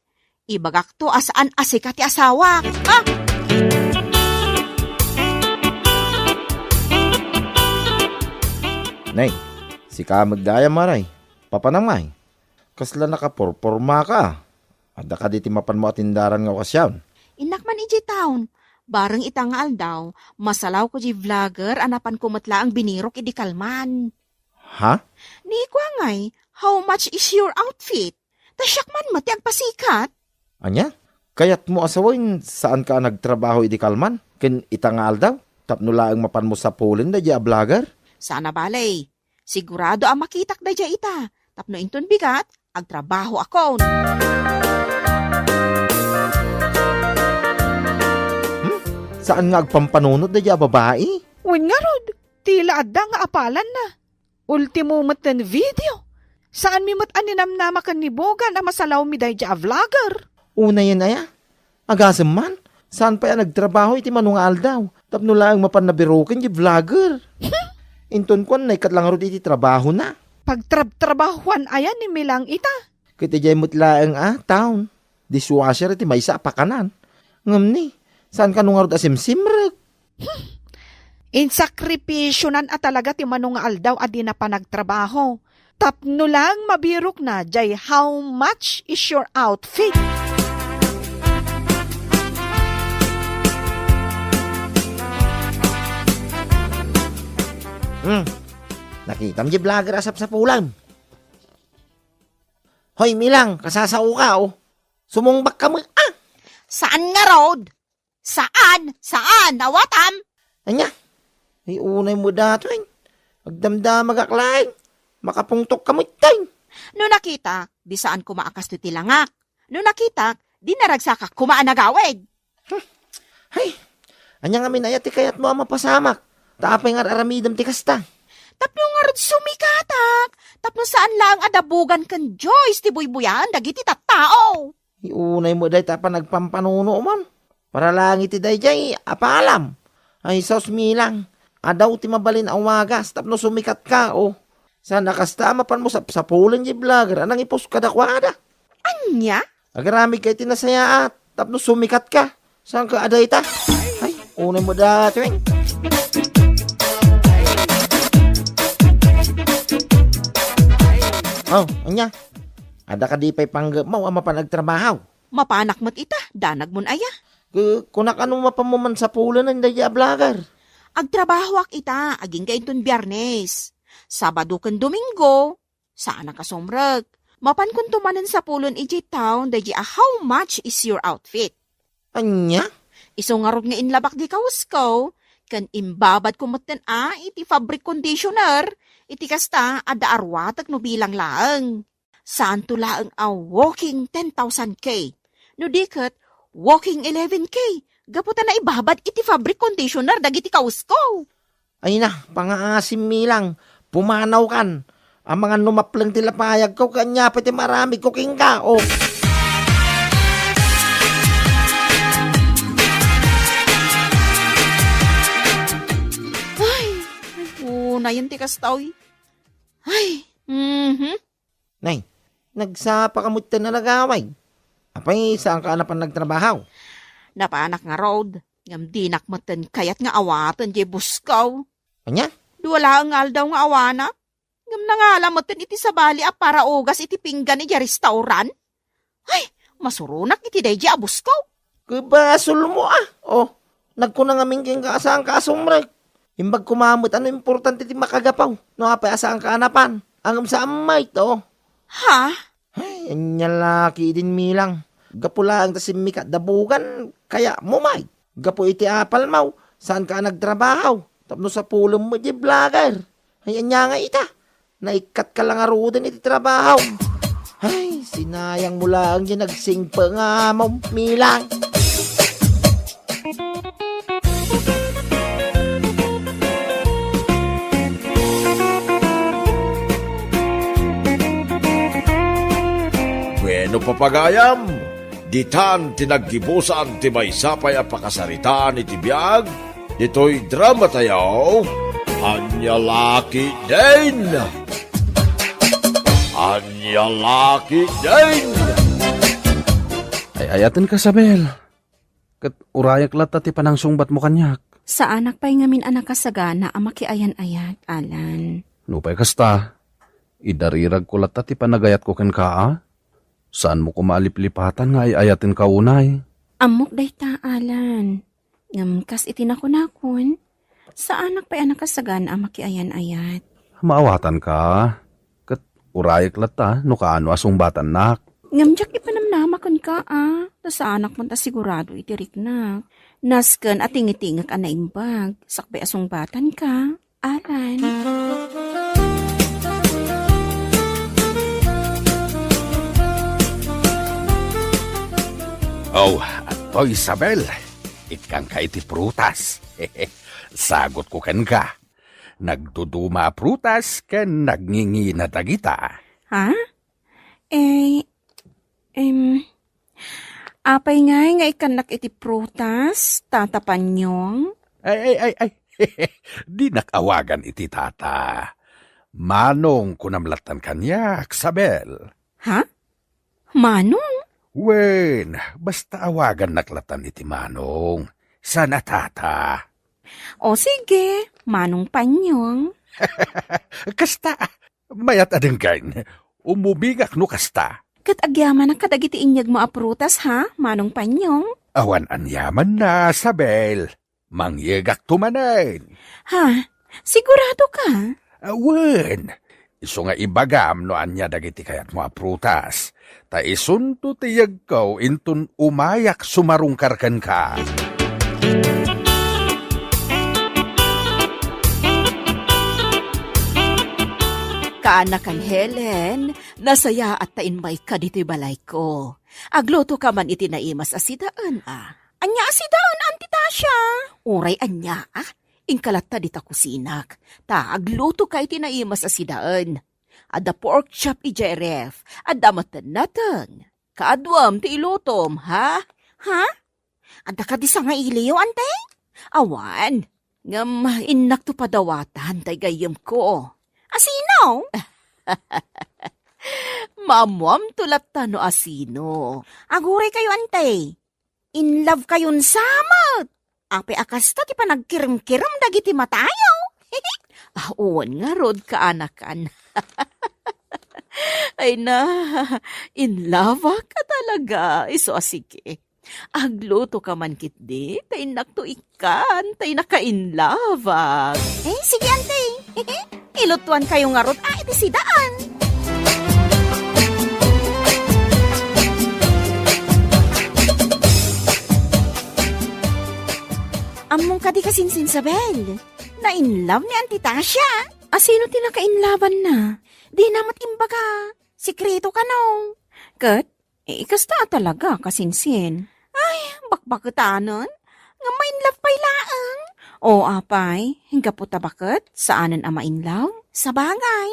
ibagakto a saan a sika ti asawak. Ah! Nay, sika met dayta, Maray. Papanam ngay? Kasla nakapurpormaka. Adda kadi ti mapanmo a tindaran nga okasyon? Innak man idiay town. Bareng ita nga aldaw, masalawko diay vlogger a napanko met laeng binirok idi kalman. Ha? Ni kua ngay, "How much is your outfit?" Ta siak man met ti agpasikat. Ania? Kayatmo a sawen, saanka a nagtrabaho idi kalman ken ita nga aldaw tapno laeng mapanmo sapulen daydiay a vlogger? Saan a bale. Sigurado a makitak daydiay ita tapno inton bigat, agtrabahoakon. Hmm? Saan nga agpampanunot daydiay a babai? Wen ngarud, tila adda nga apalanna. Ultimo met ten video. Saanmi met a ninamnama ken ni Bogan a masalawmi daydiay a vlogger. Unayen aya? Agasem man, saan pay a nagtrabaho iti mano nga aldaw tapno laeng mapan nabiroken diay vlogger. Inton kuan, naikkat la ngarud iti trabahona. Pagtrabtrabahoan aya ni Milang ita? Ket idiay met laeng a town, dishwasher iti maysa a pakanan. Ngem ni, saan kano ngarud a simsimrek? Insakripisionan a talaga ti mano nga aldaw a dina panagtrabaho. Tapno lang mabirokna diay how much is your outfit? Hmm. Nakitam diay vlogger a sapsapulem. Hoy, Milang, kasasaoka, o. Sumungbakka met, a. Saan ngarud? Saan? Saan? Awatam? Ania? Ay, unay met datoy. Agdamdamagak laeng. Makapungtokka met, tay. No nakitak, di saan koma a kastoy ti langak. No nakitak, di naragsakak koma a nagawid. Hay, ania ngamin aya ti kayatmo a mapasamak? Ta apay nga ar-aramidem ti kasta? Tapno ngarud sumikatak, tapno saan laeng a da Bogan ken Joyce ti buybuyaen dagiti tattao. Ay, unay met dayta a panagpampanunom. Para laeng iti daydiay, apalam. Ay, sus, Milang, adaw ti mabalin a wagas tapno sumikatka, o. Saan a kasta a mapanmo sapsapulen diay vlogger a nangipost kadakuada? Ania? Agaramidka iti nasayaat tapno sumikatka. Saan ka a dayta? Ay, unay met datoy. O, ania? Adda kadi pay panggepmo a mapan agtrabaho? Mapanak met ita, danagmon aya. Ku-, kunak, ano mapanmo man sapulenen daydiay a vlogger? Agtrabahoak ita, agingga inton Biyernes. Sabado ken Domingo, saanak a sumrek. Mapankonto manen sapulen idiay town daydiay a how much is your outfit? Ania? Isu ngarud nga inlabak di kawes ko, ken imbabadko metten a iti fabric conditioner, iti kasta, adda a ruatek no bilang laeng. Saanto laeng a walking ten thousand K. No di ket, walking eleven K. Gapu ta naibabad iti fabric conditioner dagiti kawsko. Ay na, pangaasim, Milang. Pumanawkan. Amangan no mapleng ti lapayagko, ket ania pay ti maaramidko kenka, o. Ay, ay, unayen ti kasta, oy. Ay, mhm. Nay, nagsapaka metten a nagawid. Apay, saanka a napan nagtrabaho? Napanak ngarud, ngem dinak metten kayat nga awaten diay bosko. Ania? Dua laeng nga aldaw nga awanak, ngem nangala metten iti sabali a paraugas iti pinggan idiay restaurant. Ay, masuronak iti daydiay a bosko. Ket basolmo, a. O, nagkuna ngamin kenka a saanka a sumrek. Imbag koma met a no importante ti makagapu, no apay a saanka a napan. Ngem saan met, o. Ha? Ay, ania la ketdin, Milang. Gapu laeng ta simmikat da Bogan, kayatmo met. Gapu iti apalmo, saanka a nagtrabaho tapno sapulen met diay vlogger. Ay, ania ngay ita? Naikkatka la ngaruden iti trabaho. Ay, sinayangmo laeng diay nagsingpet nga amom, Milang. Bueno, papagayam, ditan ti naggibusan ti maysa pay a pakasaritaan iti biag ditoy dramatayo, Ania la ketdin! Ania la ketdin! Ay-ayatenka, Isabel. Ket urayak latta ti panangsungbatmo kaniak. Saanak pay ngamin a nakasagana a makiayan-ayat, Alan. Nupay kasta, idariragko latta ti panagayatko kenka, a? Saanmo koma a liplipatan nga ay-ayatenka unay? Ammok dayta, Alan. Ngem kas iti nakunakon, saanak pay a nakasagana a makiayan-ayat. Maawatanka, ket urayak latta no kaano a sungbatannak. Ngem diak ipanamnama kenka, a, ta saanak met a sigurado iti riknak. Nasken a tingitingek a naimbag, sakbay a sungbatanka. Alan. Oh, adtoy, Isabel. Ikkanka iti prutas. Sagutko kenka. Nagduduma a prutas ken nagngingina dagita. Ha? Eh, em, apay ngay nga ikkannak iti prutas, Tata Panyong? Ay, ay, ay, ay. Dinak awagan iti tata. Manong kunam lattan kaniak, Sabel. Ha? Manong? Wen, basta awagannak lattan iti Manong. Saan a tata. O sige, Manong Panyong. Kasta, mayat a denggen. Umubingak no kasta. Ket agyamanak kadagiti inyegmo a prutas, ha, Manong Panyong? Awan aniamanna, Sabel. Mangyegakto manen. Ha? Sigurado ka? Awen. Isu nga ibagam no ania dagiti kayatmo a prutas. Ta isunto ti yegko inton umayak sumarungkar kenka. Kaanakan Helen, nasayaat ta immayka ditoy balayko. Aglutoka man iti naimas a sidaen, a. Ania a sidaen, Auntie Tasha? Uray ania, a? Inka latta dita kusinak, ta aglutoka iti naimas a sidaen. Adda pork chop idiay ref, adda met nateng. Kaaduam ti ilutom, ha? Ha? Adda kadi sangailiyo, Auntie? Awan, ngem innakto padawatan tay gayyemko. Asino? Maammoamto latta no asino. Aguraykayo, Auntie. In love kayon sa met. Apay a kasta ti panagkirimkirim dagiti matayo? Ah, wen ngarud, kaanakan. Ay na, in love ka talaga. Isu a sige. Aglutoka man ketdi, ta innakto ikkan, ta innaka-in love-ak. Eh, sige, Auntie. Ilutuankayo ngarud a iti sidaen. Ammom kadi, kasinsin, Sabel, na-in love ni Auntie Tasha. Asino ti naka-in love-anna? Dina met imbaga. Sekreto kano? Ket, eh, kasta a talaga, kasinsin. Ay, bakbaketanen. Ngem ma-in love pay laeng. O, apay, gapu ta baket, saanen a ma-in love? Sabagay.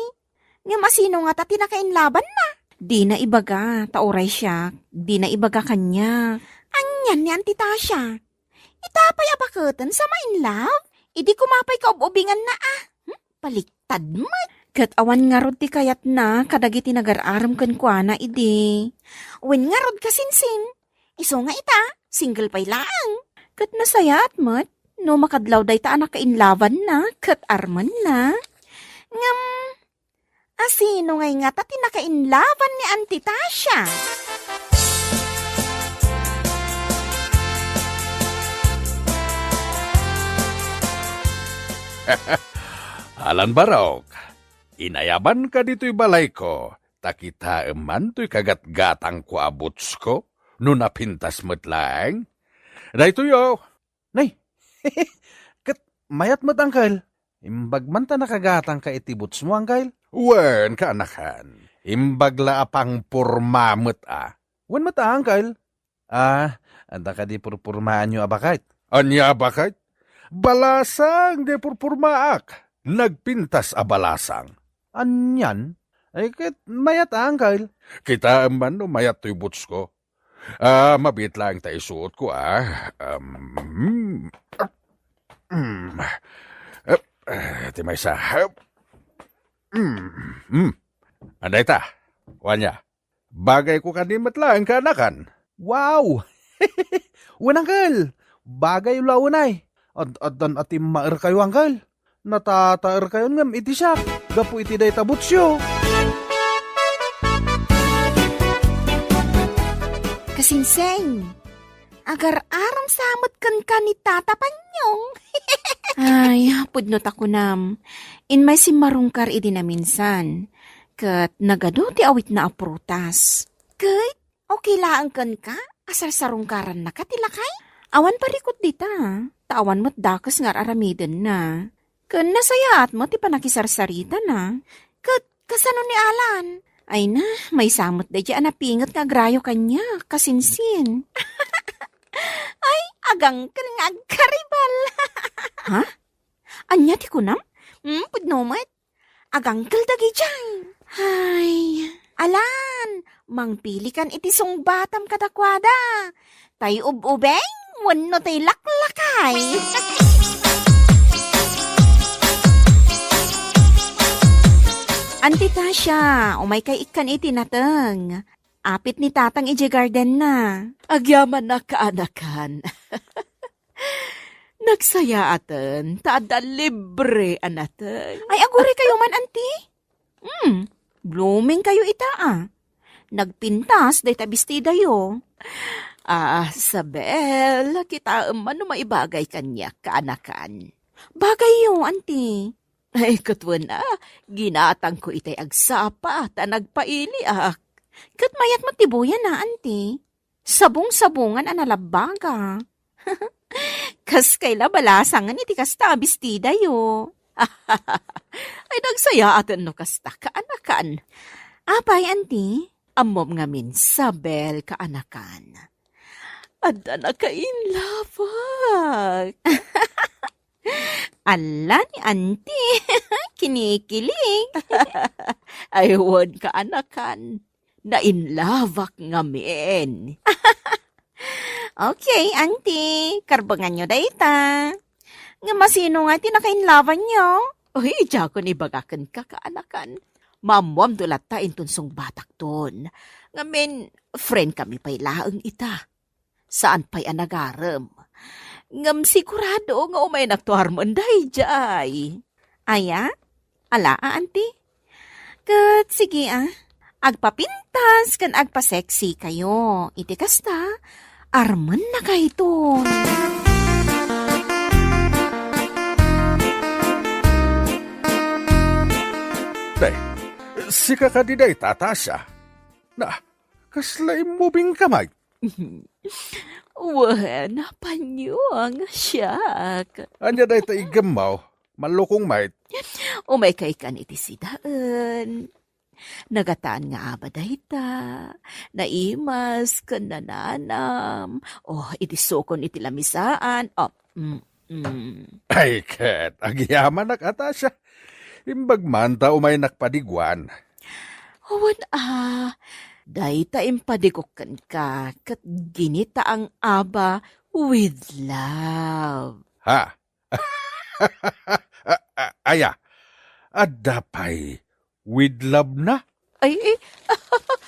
Ngem asino ngata ti naka-in love-anna? Dina ibaga, ta uray siak, dina ibaga kaniak. Anian ni Auntie Tasha? Ita pay a baketen sa ma-in love? Idi koma pay kaub-ubinganna a. Hmm? Baliktad met. Ket awan ngarud ti kayatna kadagiti nagar-arem kenkuana idi. Wen ngarud, kasinsin. Isu nga ita, single pay laeng. Ket nasayaat met no makadlaw dayta a naka-in love-anna ket armenna. Ngem, asino ngay ngata ti naka-in love-an ni Auntie Tasha? Alan Barok, inayabanka ditoy balayko, ta kitaem man toy kagatgatangko a bootsko, no napintas met laeng. Daytoy, o. Nay, ket mayat met, Uncle. Imbag man ta nakagatangka iti bootsmo, Uncle? Wen, kaanakan. Imbag la a pangporma met a. Wen met a, Uncle. Ah, adda kadi purpurmaanyo a baket? Ania a baket? Balasang di purpurmaak. Nagpintas a balasang. Anian? Ay, ket mayat a, Uncle. Kitaem man no mayat toy bootsko. Ah, mabiit laeng ta isuotko, ah. Um, mm, eh, eh, ti maysa. Um, mm. Adda ita. Wania. Bagayko kadi met laeng, kaanakan. Wow! Wen, Uncle. Bagay la unay. Ad-addan a timmaerkayo, Uncle. Natataerkayon ngem iti siak gapu iti dayta bootsyo. Kasinseng, agar-aram sa met kenka ni Tata Panyong. Ay, pudno ta kunam. Inmay simmarungkar idi naminsan. Ket nagadu ti awitna a prutas. Ket Okay laeng kenka a sarsarungkarannaka ti lakay? Awan parikut dita, ta awan met dakes nga ar-aramidenna. Ken nasayaat met ti pannakisarsaritana. Ket kasano ni Alan? Ay na, maysa met daydiay a napinget nga agrayo kaniak, kasinsin. Ay, agangken nga agkaribal. Ha? Ania ti kunam? Hmm, pudno met. Agangkel dagijay. Ay, Alan, mangpilikan iti sungbatam kadakuada. Tay ub-ubeng wenno tay laklakay. Auntie Tasha, umaykay ikkan iti nateng. Apit ni Tatang idiay gardenna. Agyamanak, kaanakan. Nagsayaaten, ta adda libre a nateng. Ay, aguray kayo man, Auntie? Hmm, blooming kayo ita, ah. Nagpintas dayta bestidayo. Ah, Sabel, kitaem man no maibagay kaniak, kaanakan. Bagayyo, Auntie. Ay, ket wen, ah, ginatangko itay agsapa ta nagpailiak. Ket mayat met ti buyan, ah, Auntie. Sabong-sabongan a nalabbaga. Kas kayla balasangen iti kasta a bestidayo. Ay, nagsayaaten no kasta, kaanakan. Apay, Auntie? Ammom ngamin, Sabel, kaanakan. Adda nakainlabak. Ala ni Auntie, kinikilig. Ay, wen, kaanakan. Nainlabak ngamin. Okay, Auntie, karbenganyo dayta. Ngem asino nga ti nakainlabanyo? Uy, diakon ibaga kenka, kaanakan. Maammoamto latta inton sungbatakton. Ngamin, friend kami pay laeng ita. Saan pay a nagarem. Ngem sigurado nga umaynakto armen daydiay. Aya? Ala a, Auntie? Ket sige, ah. Agpapintas ken agpa-sexy kayo. Iti kasta, armennakayton. Day, sika kadi dayta, Tasha? Na, kasla immubingka met? Wen, panyong, siak. Ania dayta iggemmo? Mallukong met. Umaykay kan iti sidaen. Nagatan nga aba dayta. Naimas ken nananam. Oh, idi sukon iti lamisaan. Oh, mm, mm. Ay, ket agyamanak a, Tasha. Imbag man ta umaynak padiguan. Wen a, dayta impadigok kenka ket ginitaang aba with love. Ha? A-, a-, aya, adda pay with love na? Ay, eh,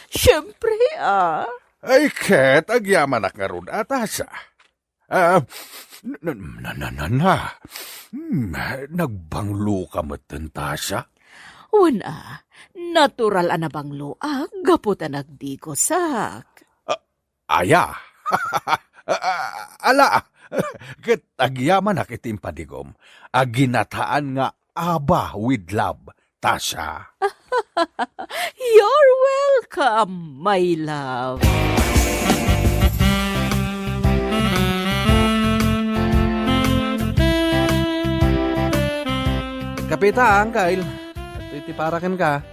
siyempre, ah. Ay, ket agyamanak ngarud a, Tasha. Ah, na, na, na, na, na. Hmm, nagbangloka metten, Tasha? Wen a, natural a nabangloak gapu ta nagdigosak. Ah, aya. Ah, ala, ket agyamanak iti impadigom a ginataan nga aba with love, Tasha. You're welcome, my love. Kape ta, Uncle. Adtoy ti para kenka.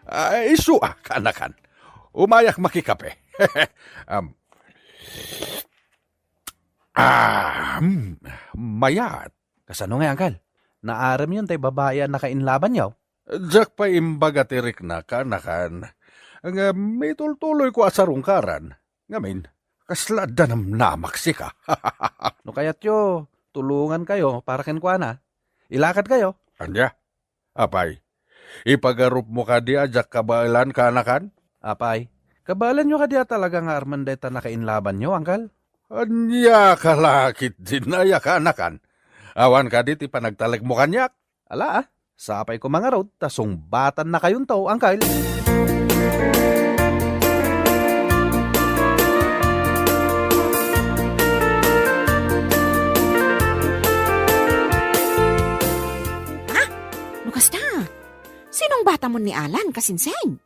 Ay, isu a, kaanakan. Umayak makikape. Am, ah, mm, mayat. Kasano ngay, Uncle? Naaremyon tay babai a nakainlabanyo? Diak pay imbaga ti rikna, kaanakan. Nga mitultuloyko a sarungkaran. Ngamin, kasla adda namnamak sika. No kayatyo, tulongankayo para kenkuana. Ilakadkayo. Ania? Apay, ipagarupmo kadi a diak kabaelan, kaanakan? Apay, kabaelanyo kadi a talaga nga armen dayta nakainlabanyo, Uncle? Ania ka la ketdin aya, kaanakan? Awan kadi ti panagtalekmo kaniak? Ala, ah. Sapay koma ngarud ta sungbatannakayonto, Uncle. Ha? No kasta, sinungbatamon ni Alan, kasinsin?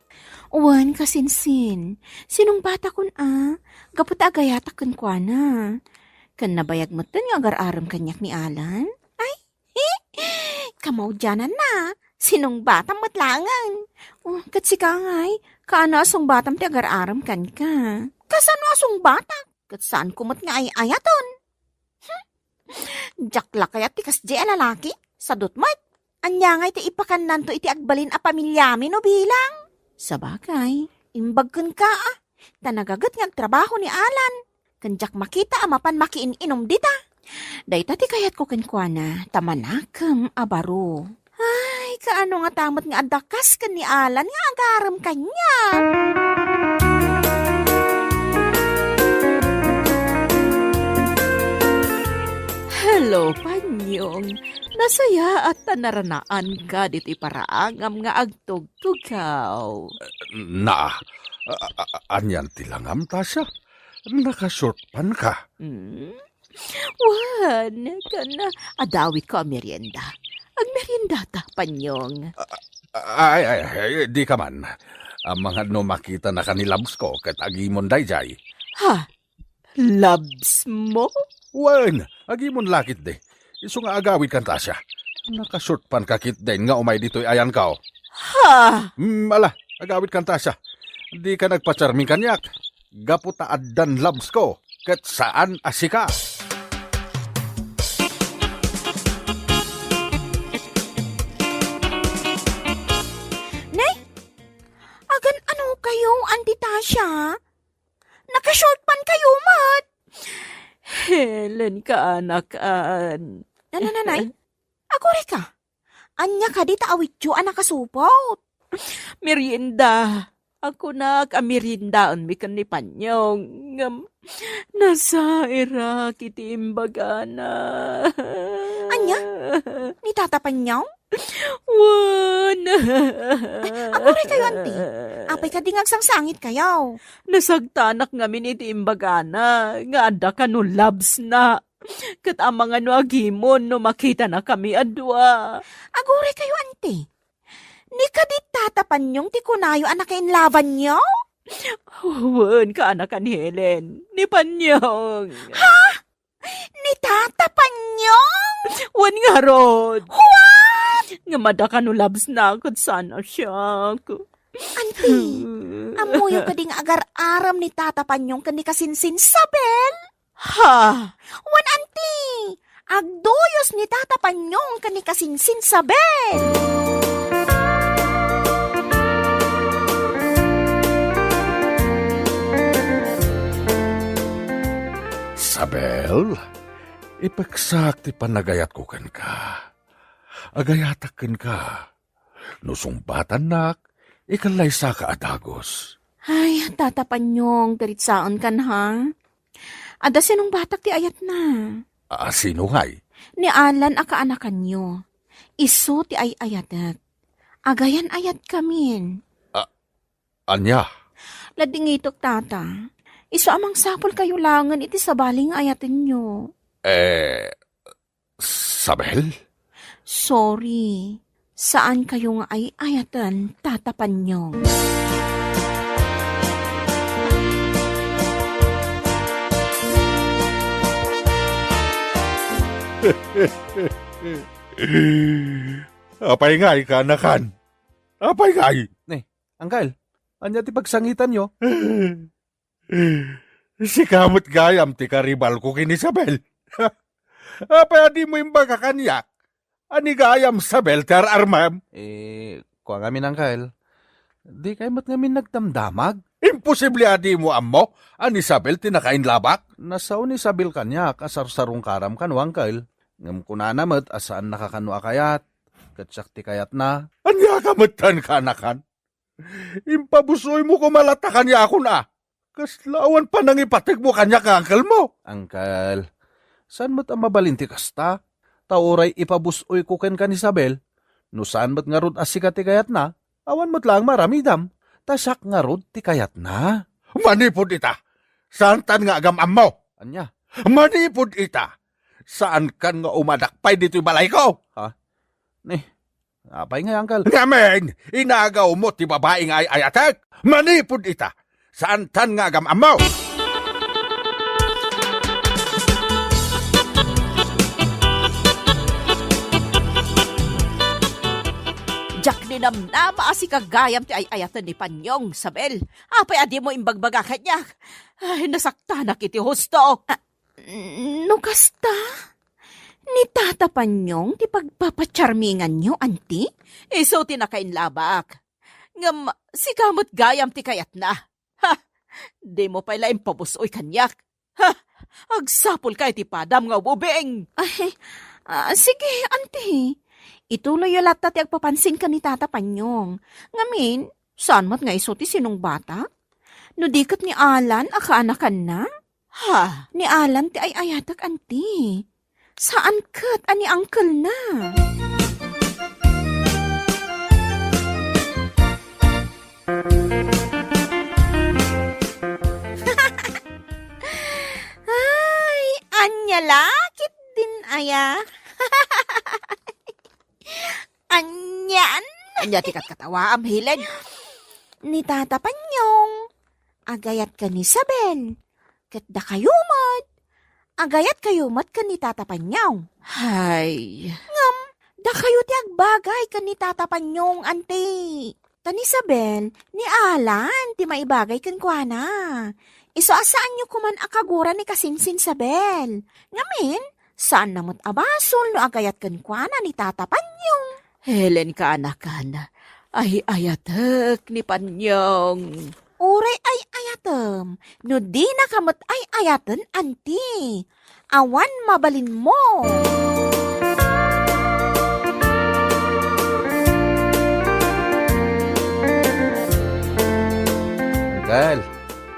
Wen, kasinsin. Sinungbatakon a, gapu ta agayatak kenkuana. Ken nabayag metten nga agar-arem kaniak ni Alan. Ay, kamaudiananna, sinungbatam met laengen. Oh, ket sika ngay, kaano a sungbatam ti agar-arem kenka? Kasano a sungbatak? Ket saanko met nga ay-ayaten. Hmm? Diak la kayat ti kasdiay a lalaki. Sadut met. Ania ngay ti ipakannanto iti agbalin a pamiliami no bilang? Sabagay. Imbag kenka, ah. Ta nagaget nga agtrabaho ni Alan. Ken diak makita a mapan makiin-inom dita. Dayta ti kayatko kenkuana, ta manakem a baro. Ay, kaano ngata met nga adda kas ken ni Alan nga agarem kaniak? Hello, Panyong. Nasayaat ta naranaanka ditoy paraangam nga agtugtugaw. Na, a-, a-, a-, anian ti langam, Tasha? Naka-short pant ka? Hmm? Wen, ken adawitko a merienda. Agmeriendata, Panyong. Ay, ay, ay, dika man. Amangan no makitanaka ni Labs ko ket agimon daydiay. Ha? Labs mo? Wen, agimon la ketdi. Isu nga agawidkan, Tasha. Naka-short pant ka ketdin nga umay ditoy ayanko. Ha? Hmm, ala, agawidkan, Tasha. Dika nagpa-charming kaniak. Gapu ta addan Labs ko, ket saan a sika. Ne? Agan-ano kayo, Auntie Tasha? Naka-short pant kayo met. Helen, kaanakan. Ano, nanay? Agurayka? Ania kadi ta awityo a nakasupot? Merienda. Kunak a meriendaenmi ken ni Panyong. Ngem, nasairak iti imbagana. Ania? Ni Tata Panyong? Wen. Ay, aguray kayo, Auntie. Apay kadi nga agsangsangit kayo? Nasagtanak ngamin iti imbagana nga adda kano Labs na. Ket amangan no agimon no makitanakami a dua. Aguray kayo, Auntie. Ni kadi Tata Panyong ti kunayo a nakainlabanyo? Wen, kaanakan, Helen. Ni Panyong. Ha? Ni Tata Panyong? Wen ngarud. What? Ngem adda kano Labs na ket saan a siak. Auntie, ammoyo kadi nga agar-arem ni Tata Panyong ken ni Kasinsin Sabel? Ha? Wen, Auntie, agduyos ni Tata Panyong ken ni Kasinsin Sabel. Sabel, ipeksak ti panagayatko kenka. Agayatak kenka. No sungbatannak, ikalaysaka a dagus. Ay, Tata Panyong, piritsaenkan, ha? Adda sinungbatak ti ayatna. A, sino ngay? Ni Alan a kaanakanyo. Isu ti ay-ayatek. Agayan-ayatkamin. A, ania? Ladingitok, Tata. Isu a mangsapul kayo laengen iti sabali nga ayatenyo. Eh, Sabel? Sorry. Saan kayo nga ay-ayaten, Tata Panyong. Apay ngay, kaanakan? Apay ngay? Ne, Uncle, ania ti pagsangitanyo? Sika met gayam ti karibalko ken ni Isabel. Apay a dimo imbaga kaniak a ni gayam Isabel ti ar-armem? Eh, kua ngamin, Uncle, dikay met ngamin nagdamdamag? Imposible a dimo ammo a ni Isabel ti nakainlabak? Nasao ni Isabel kaniak a sarsarungkaram kano, Uncle. Ngem kunana met a saannaka kano a kayat, ket siak ti kayatna. Ania ka metten, kaanakan? Impabus-oymo koma latta kaniakon a. Kasla awan panangipategmo kaniak nga uncle mo? Uncle, saan met a mabalin ti kasta? Ta uray ipabus-oyko kenka ni Isabel, no saan met ngarud a sika ti kayatna, awan met laeng maaramidam. Ta siak ngarud ti kayatna. Manipud ita, saantan nga agam-ammo. Ania? Manipud ita, saankan nga umadak pay ditoy balayko. Ha? Ni, apay ngay, Uncle? Ngamin, inagawmo ti babai nga ay-ayatek. Manipud ita, saantan nga agam-ammo. Diak ninamnama a sika gayam ti ay-ayaten ni Panyong, Isabel. Apay a dimo imbagbaga kaniak? Ay, nasaktanak iti husto. Ah, no kasta? Ni Tata Panyong ti pagpapacharminganyo, anti? Isu ti nakainlabak. Ngem sika met gayam ti kayatna. Ha! Dimo pay la impabus-oy kaniak. Ha! Agsapulka iti padam nga ububing! Ay, ah, sige, anti. Ituloyyo latta ti agpapansin ken ni Tata Panyong. Ngamin, saan met nga isu ti sinungbatak? No di ket ni Alan a kaanakanna? Ha? Ni Alan ti ay-ayatek, anti. Saan ket a ni uncle-na. Ay, ania la ketdin aya? Anian? Ania ti katkatawaam, Helen? Ni Tata Panyong. Agayat ken ni Isabel. Ket dakayo met. Agayatkayo met ken ni Tata Panyong. Hay. Ngem, dakayo ti agbagay ken ni Tata Panyong, anti. Ta ni Isabel, ni Alan ti maibagay kenkuana. Isu a saanyo koman a kagura ni Kasinsin Isabel. Ngamin, saanna met a basol no agayat kenkuana ni Tata Panyong. Helen, kaanakan, ay-ayatek ni Panyong. Uray ay-ayatem, no dinaka met ay-ayaten, anti. Awan mabalinmo. Uncle,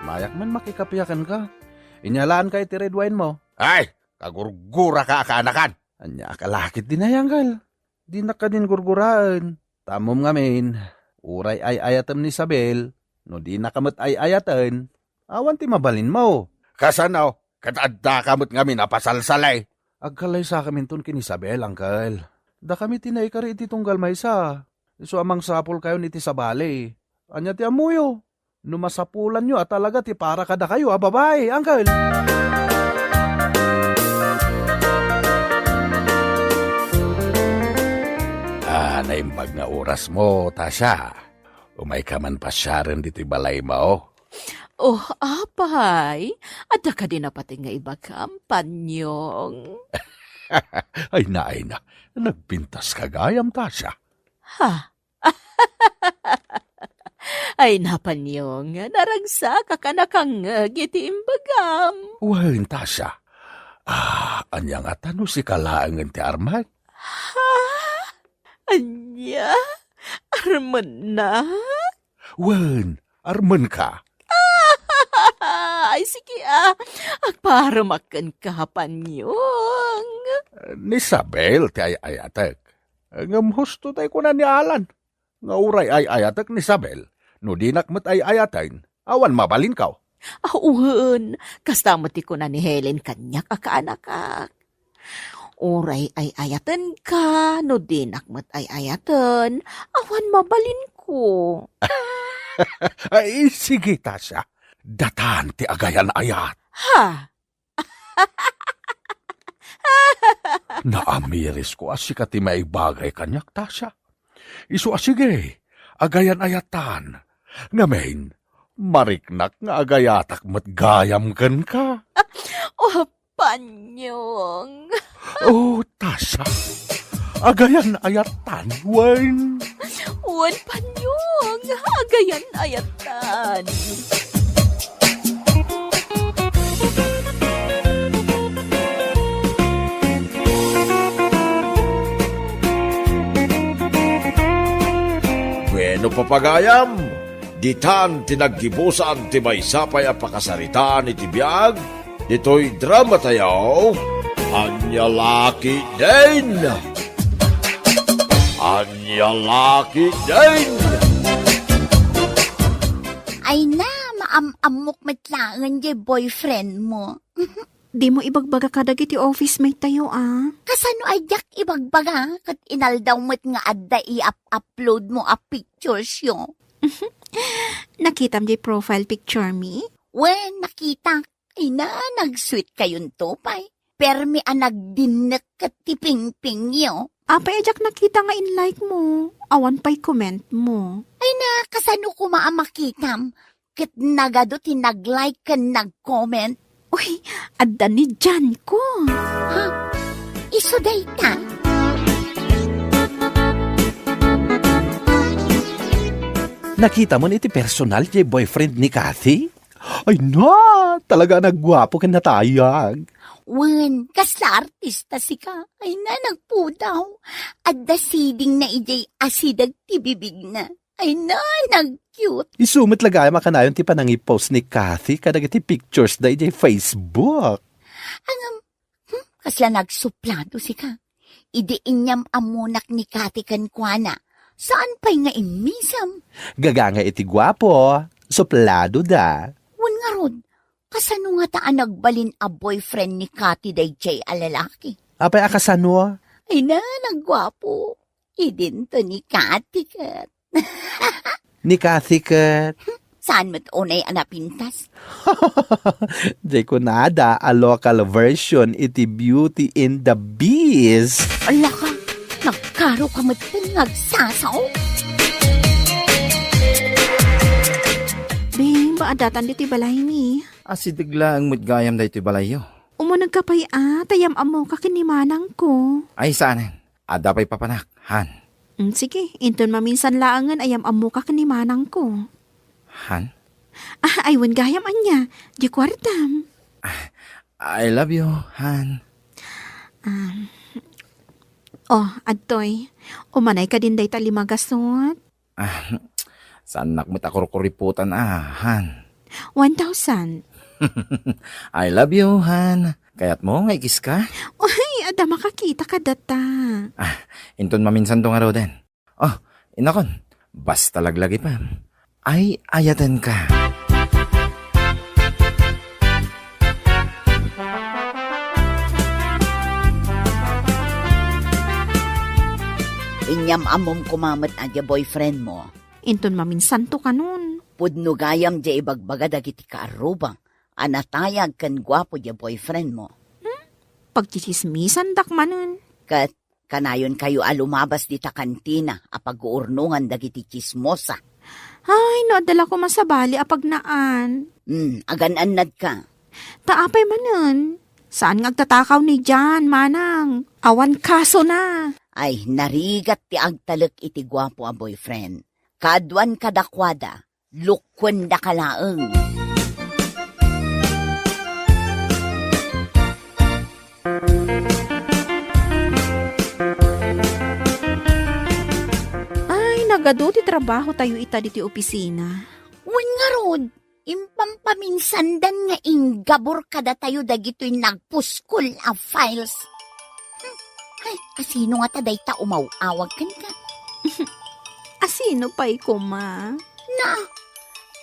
mayak man makikapiakan ka. Inyalaanka iti red wine mo. Ay, kagurguraka a kaanakan. Ania ka lakit dinay, Uncle? Dinak kadin gurguraen. Ta ammom ngamin, uray ay-ayatem ni Isabel, no dinaka met ay-ayaten, awan ti mabalinmo. Kasano? Ket addaka met ngamin a pasalsali. Agkalaysakaminton ken Isabel, Uncle. Dakami ti naikari iti tunggal maysa. Isu a mangsapulkayon iti sabali. Ania ti ammoyo? No masapulanyo a talaga ti para kadakayo a babai, Uncle. Ah, naimbag nga orasmo, Tasha. Umayka man pasiaren ditoy balaymo. Oh, apay, adda kadi napateg nga ibagam, Panyong? Ay na, ay na. Nagpintas ka gayam, Tasha. Ha? Ay, na, Panyong, naragsak a kanakangngeg iti imbagam. Wen, Tasha. Ah, ania ngata no sika laengen ti armek? Ha? Ania? Armennak? Wen, armenka. Ay, sige, ah. Agpaaremak kenka, Panyong. Ni Isabel ti ay-ayatek. Ngem husto tay kuna ni Alan nga uray ay-ayatek ni Isabel, no dinak met ay-ayaten, awan mabalinko. Ah, wen, kasta met ti kuna ni Helen kaniak a kaanakak. Uray ay-ayatenka, no dinak met ay-ayaten, awan mabalinko. Ay, sige, Tasha. Datan ti agayan-ayat. Ha? Naamirisko a sika ti maibagay kaniak, Tasha. Isu a sige, agayan-ayatan. Ngamin, mariknak nga agayatak met gayam kenka. Oh, Panyong. Oh, Tasha. Agayan-ayatan, wen. Wen, Panyong. Agayan-ayatan. Bueno, papagayam, ditan ti naggibusan ti maysa pay a pakasaritaan iti biag ditoy dramatayo, Ania La Ketdin! Ania La Ketdin! Ay na, maam-ammok met laeng diay boyfriend mo. Dimo ibagbaga kadagiti office mate tayo, ah. Kasano a diak ibagbaga? Ket inaldaw met nga adda i-up-upload mo a pictures yo. Nakitam diay profile picture mi? Wen, nakitak. Ay na, nag-sweet kayonto pay. Permi a nagdinnek ket ti pingpingyo. Apay a diak nakita nga in-like mo? Awan pay comment mo. Ay na, kasano koma a makitam? Ket nagadu ti nag-like ken nag-comment. Uy, adda ni Jan ko. Ha? Isu dayta. Nakitaman iti personal ti boyfriend ni Kathy? Ay na, talaga nagguapo ken natayag. Wen, kasla artista sika. Ay na, nagpudaw. Adda siding na idiay asideg ti bibigna. Ay na, nag-cute. Isu met la gayam a kanayon ti panangipost ni Kathy kadagiti pictures da idiay Facebook. Ngem, hmm, kasla nagsuplado sika. Idi inyam-ammonak ni Kathy kenkuana, saan pay nga immisem? Gagangay iti guapo, suplado da. Wen ngarud, kasano ngata a nagbalin a boyfriend ni Kathy daydiay a lalaki? Apay a kasano? Ay na, nagguapo. Idinto ni Kathy ket. Ni Kathy ket. Saan met unay a napintas? Di kunada a local version iti Beauty and the Beast. Ala ka, nagkaro ka met nga agsasao. Babe, addatan ditoy balay mi. Asideg laeng met gayam daytoy balayyo. Umunegka pay a, ta yam-ammoka ken ni manangko. Ay, saanen. Adda pay papanak, han. Mm, sige, inton maminsan laengen a yam-ammoka ken ni manangko. Han? Ah, ay, wen gayam ania, di kuartam. Ah, I love you, han. Um, oh, adtoy. Umanay ka din dayta lima gasut? Ah, saannak met a kurkuripotan, ah, han. One thousand. I love you, han. Kayatmo nga ikiska? Uy, adda makakita kadata. Ah, inton maminsanto ngaruden. Oh, inakon, basta laglagipem. Ay, ayatenka. Inyam-ammom koma met a dia boyfriend mo. Inton maminsanto kanon. Pudno gayam dia ibagbaga dagiti kaarrubang a natayag ken guapo dia boyfriend mo. Hmm? Pagtsitsismisandak manen. Ket kanayonkayo a lumabas dita kantina a pagguurnongan dagiti tsismosa. Ay, no adda la koma sabali a pagnaan. Hmm, agan-annadka. Ta apay manen? Saan nga agtatakaw ni Jan, manang? Awan kasona. Ay, narigat ti agtalek iti guapo a boyfriend. Kaaduan kadakuada, lukkuendaka laeng. Ay, nagadu ti trabahotayo ita ditoy opisina. Wen ngarud, impampaminsandan nga inggabur kadatayo dagitoy nagpuskol a files. Hmm, ay, asino ngata dayta umaw-awag kenka? Asino pay koma? Na,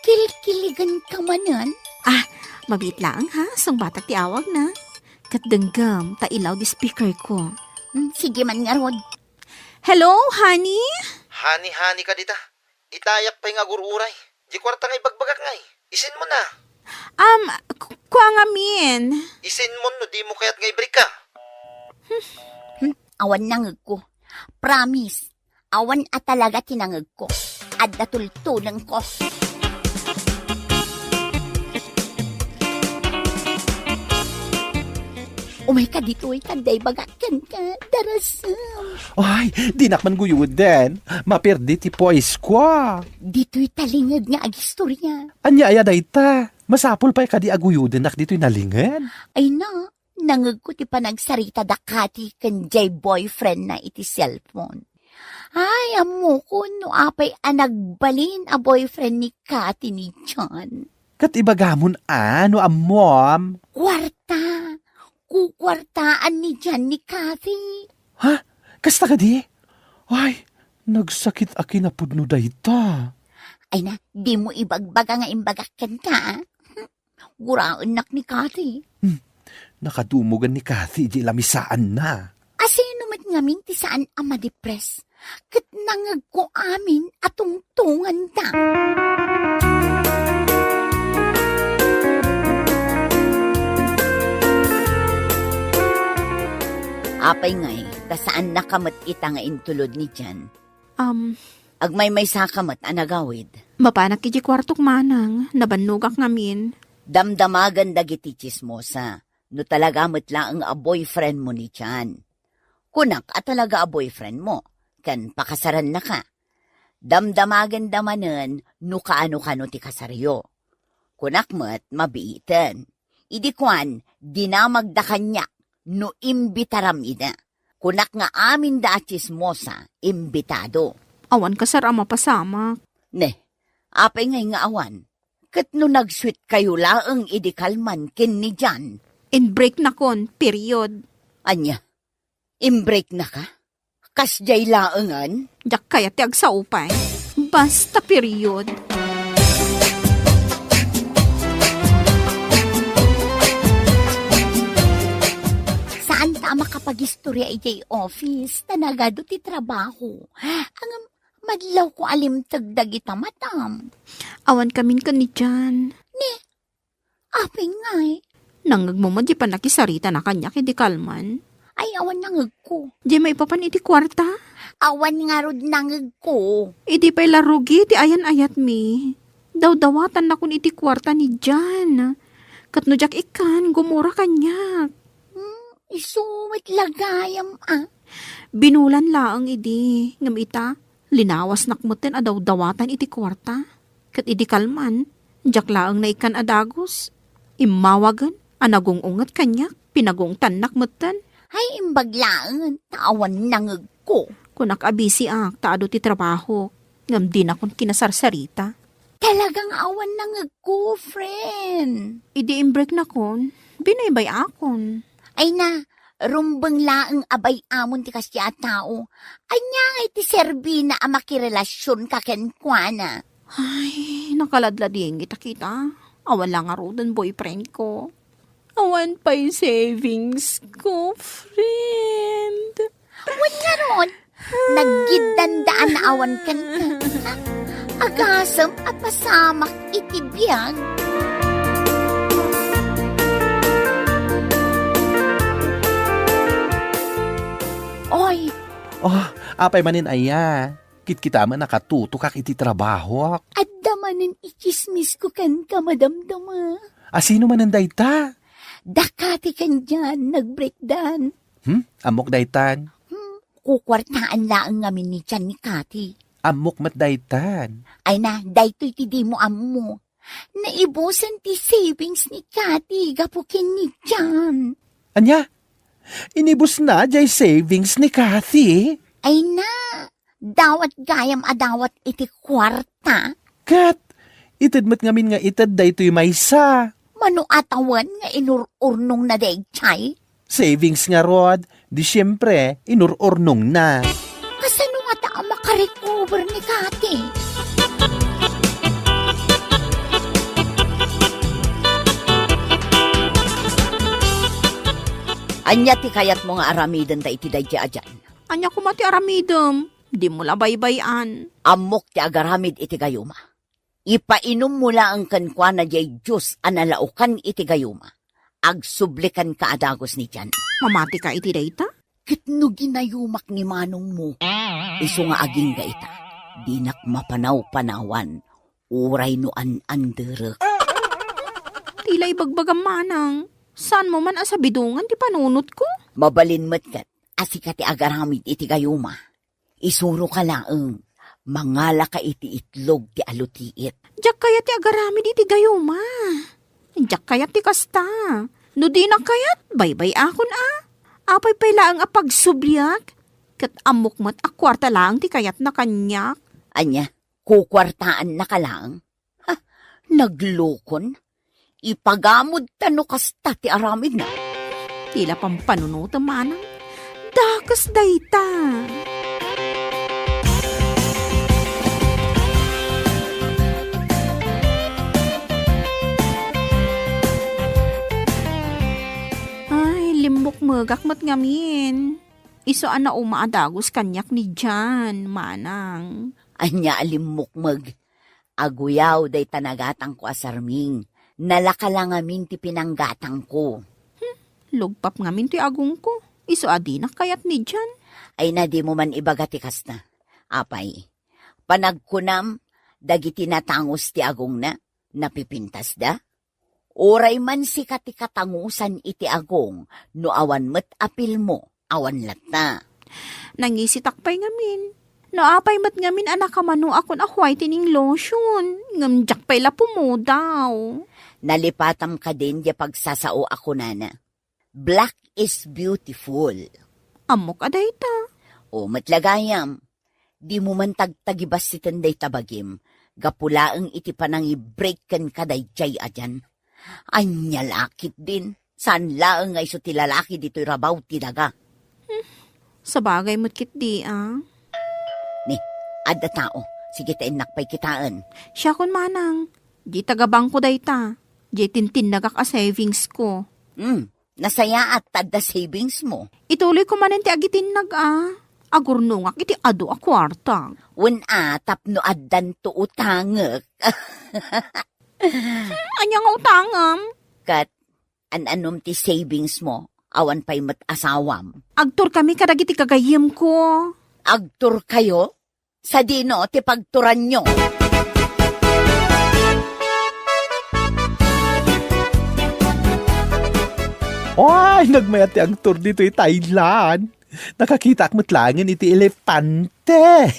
kilkiligenka manen? Ah, mabiit laeng ha, sungbatak ti awagna. Ket denggem, ta ilaw di speaker ko. Hmm, sige man ngarud. Hello, honey? Honey-honey ka dita. Itayak pay nga agur-uray. Di kuarta nga ibagbagak ngay. Isinmona. Um, ku-, kua ngamin. Isinmon no dimo kayat nga ibrikka. Hmm, awan nangegko. Promise. Awan a talaga ti nangegko. Adda tultulengko. Umayka ditoy, ta adda ibagak kenka, darasem. Ay, dinak man guyuden. Maperdi ti poise ko. Ditoy talinged nga agistorya. Ania aya dayta? Masapul pay kadi a guyudennak ditoy nalinged? Ay na, nangegko ti panagsarita da Kati ken jay boyfriend na iti cellphone. Ay, ammokon no apay a nagbalin a boyfriend ni Kati ni John. Ket ibagamon a no ammom. Kuarta. Kukuartaan ni John ni Kathy. Ha? Kasta kadi? Ay, nagsakit a kinapudno dayta. Ay na, di mo ibagbaga nga imbagak kenka, ah. Guraennak ni Kathy. Hmm. Nakadumogan ni Kathy iti lamisaanna. Asino met ngamin ti saan a madepres? Ket nangegko amin a tungtunganda. Apay ngay, ta saannaka met ita nga intulod ni Jan? Um, Agmaymaysaka met a nagawid. Mapanak iti kuartok manang, nabannogak ngamin. Damdamagan dagiti tsismosa. No talaga met laeng a boyfriend mo ni Jan. Kunak a talaga a boyfriend mo, ken pakasarannaka. Damdamagenda manen no kaano-kano ti kasaryo. Kunak met mabiiten. Idi kuan, dinamagda kaniak no imbitaram ida. Kunak nga aminda a tsismosa, imbitado. Awan kasar a mapasamak. Ne, apay ngay nga awan? Ket no nag-sweet kayo laeng idi kalman ken ni Jan? In-break nakon, period. Ania? In-break naka? Kasdiay laengen? Diak kayat ti agsao pay. Basta, period. Saan ta a makapagistorya idiay office, ta nagadu ti trabaho. Ngem madlawko a limteg dagita matam. Awan kamin ken ni Jan. Ne, apay ngay? Nangngegmo met di pannakisaritana kaniak idi kalman? Ay, awan nangngegko. Di maipapan iti kuarta? Awan ngarud nangngegko. Idi pay la rugi ti ayan-ayatmi. Dawdawatannakon iti kuarta ni Jan. Ket no diak ikkan, gumura kaniak. Hmm, isu met la gayam, a. Binulan laeng idi, ngem ita, linawasnak metten a dawdawatan iti kuarta. Ket idi kalman, diak laeng naikkan a dagus. Immawagen a nagung-unget kaniak, pinagungtannak metten. Ay, imbag laeng, ta awan nangngegko. Kunak a bisiak, ta adu ti trabahok, ngem dinakon kinasarsarita. Talagang awan nangngegko, friend. Idi in-break nakon, binaybay-akon. Ay na, rumbeng laeng a bay-amon ti kasdiay a tao. Ania ngay ti serbina a makirelasionka kenkuana? Ay, nakaladladingit a kita. Awan la ngaruden boyfriend ko. Awan pay savings ko, friend. Wen ngarud, naggiddandaan a awan kenka. Agasem a pasamak iti biag. Oy. Oh, apay manen aya? Kitkitaem a nakatutokak iti trabahok. Adda manen itsismisko kenka, madamdama. A, sino manen dayta? Da Kati ken Jan, nag-breakdan. Hmm? Ammok daytan? Hmm, kukuartaan laeng ngamin ni Jan ni Kati. Ammok met daytan. Ay na, daytoy ti dimo ammo. Naibusen ti savings ni Kati gapu ken ni Jan. Ania? Inibusna jay savings ni Kati? Ay na, dawat gayam a dawat iti kuarta. Ket, ited met ngamin nga ited daytoy maysa. Mano a tawen nga inur-urnongna daydiay? Savings ngarud, di siempre, inur-urnongna. Kasano ngata a makarecover ni Kati? Ania ti kayatmo nga aramiden ta iti daydiay a Jan? Ania koma ti aramidem? Dimo la baybay-an. Ammok ti agaramid iti gayuma. Ipainommo laeng kenkuana jay juice a nalaokan iti gayuma. Agsubli kenka a dagus ni Jan. Mamatika iti dayta? Ket no ginayumak ni manongmo, isu nga agingga ita, dinak mapanawpanawan, uray no an-anderek. Ti la ibagbagam, manang, saanmo man a sabidongan ti panunotko? Mabalin met ket a sika ti agaramid iti gayuma. Isuroka laeng, mangalaka iti itlog ti alutiit. Diak kayat ti agaramid iti gayuma. Diak kayat ti kasta. No dinak kayat, baybay-akon a. Apay pay laeng a pagsubliak? Ket ammok met a kuarta laeng ti kayatna kaniak. Ania, kukuartaannaka laeng? Ha, naglukon? Ipagamod ta no kasta ti aramidna. Ti la pampanunotem, manang. Dakes dayta. Ay, limmukmegak met ngamin. Isu a nauma a dagus kaniak ni Jan, manang. Ania a limmukmeg? Aguyaw dayta nagatangko a sarming. Nalaka la ngamin ti pinanggatangko. Hmm, lugpap ngamin ti agongko. Isu a dinak kayat ni Jan. Ay na, dimo man ibaga ti kasta. Apay, panagkunam, dagiti natangus ti agongna, napipintasda? Uray man sika ti katangusan iti agong no awan met apilmo, awan latta. Nangisitak pay ngamin. No apay met ngamin a nakamanoakon a whitening lotion, ngem diak pay la pumudaw. Nalipatam kadin diay pagsasao a kunana, "Black is beautiful." Ammok a dayta. O, met la gayam. Dimo man tagtagibasiten dayta bagim, gapu laeng iti panangibreak kenka daydiay a Jan. Ania la ketdin, saan laeng nga isu ti lalaki ditoy rabaw ti daga. Hmm, sabagay met ketdi, a. Ni, adda tao. Sige ta innak pay kitaen. Siakon manang, di taga-bangko dayta. Di tintinnagak a savings ko. Hmm, nasayaat ta adda savings mo. Ituloy ko manen ti agitinnag, a. Agurnongak iti adu a kuarta. Wen a, tapno addanto utangek. Hmm, ania nga utangam? Ket an-anom ti savings mo, awan pay met asawam. Agturkami kadagiti gagayyemko. Agturkayo? Sadino ti pagturanyo? Ay, nagmayat ti agtur ditoy Thailand. Nakakitaak met laengen iti elepante.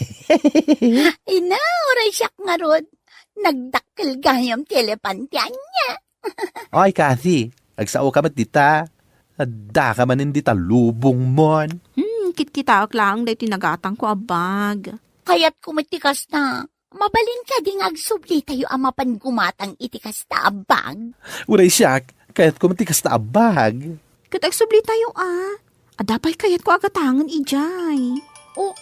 Ina, uray siak ngarud. Nagdakkel gayam ti elepante ania. Ay, Kathy, agsao ka met dita. Adda ka manen dita lubong mon. Hmm, kitkitaek laeng daytoy nagatangko a bag. Kayatko met ti kasta. Mabalin kadi nga agsubli tayo a mapan gumatang iti kasta a bag? Uray siak, kayatko met ti kasta a bag. Ket agsubli tayo a. Adda pay kayatko a gatangen idiay. O,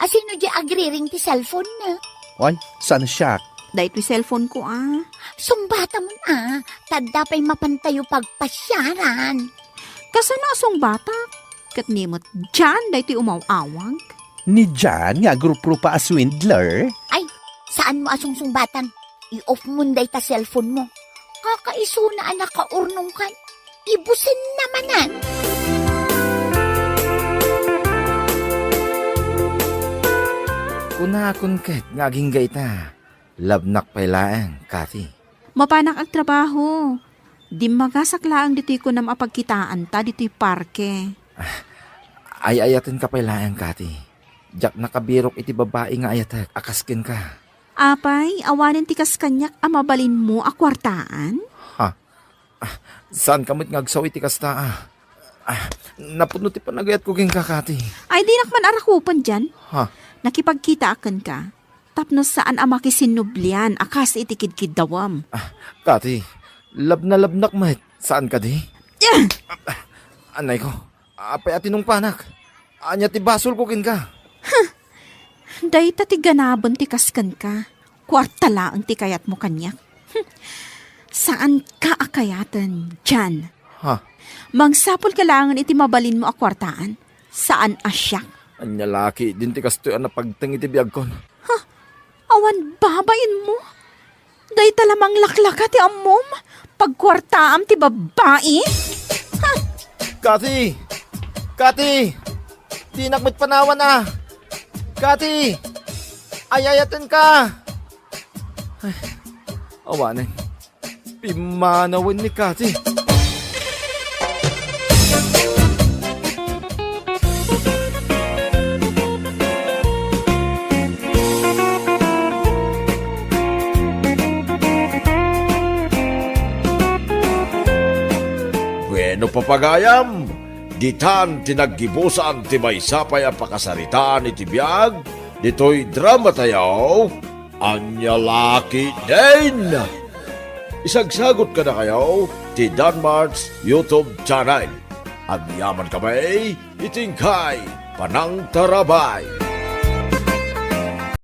asino di agriring ti cellphone na? Oy, saan siak? Daytoy cellphone ko, a. Sungbatamon, a. Ta adda pay mapan tayo pagpasiaran. Kasano a sungbatak? Ket ni met Jan daytoy umaw-awag? Ni Jan nga agruprupa a swindler? Ay, saan mo a sungsungbatan? I-off mon dayta cellphone mo. Kakaisuna a nakaurnongkan. Ibusen na manen. Kunakon ket nga agingga ita. Labnak pay laeng, Kathy. Mapanak agtrabaho. Dimmagasak laeng ditoy kunam a pagkitaanta ditoy parke. Ah, ay-ayatenka pay laeng, Kathy. Diak nakabirok iti babai nga ayatek a kas kenka. Apay, awanen ti kas kaniak a mabalinmo a kuartaan? Ha? Ah, saanka met nga agsao iti kasta, a? Ah, napudno ti panagayatko kenka, Kathy. Ay, dinak man arakupen dian. Ha? Nakipagkitaak kenka. Tapno saan a makisinnublian a kas iti kidkiddawem. Ah, Kathy, labnalabnak met, saan kadi? Ah! Ah, anay ko, apay a tinungpanak? Ania ti basolko kenka? Huh! Dayta ti ganaben ti kas kenka. Kuarta laeng ti kayatmo kaniak. Hmm. Saanka a kayaten, Jan. Ha? Mangsapulka laengen iti mabalinmo a kuartaan. Saan a siak. Ania la ketdin ti kastoy a napagteng iti biagkon? Huh? Awan babainmo? Dayta la manglaklaka ti ammom? Pagkuartaam ti babbai? Ha? Kathy! Kathy! Dinak met panawan a! Kathy! Ay-ayatenka! Ay, awanen. Pimmanawen ni Kathy. Bueno, papagayam, ditan ti naggibusan ti maysa pay a pakasaritaan iti biag ditoy drama tayo. Ania la ketdin? Isagsagot kadakayo ti Danmart's YouTube channel. Agyaman kami iti inkay panangtarabay.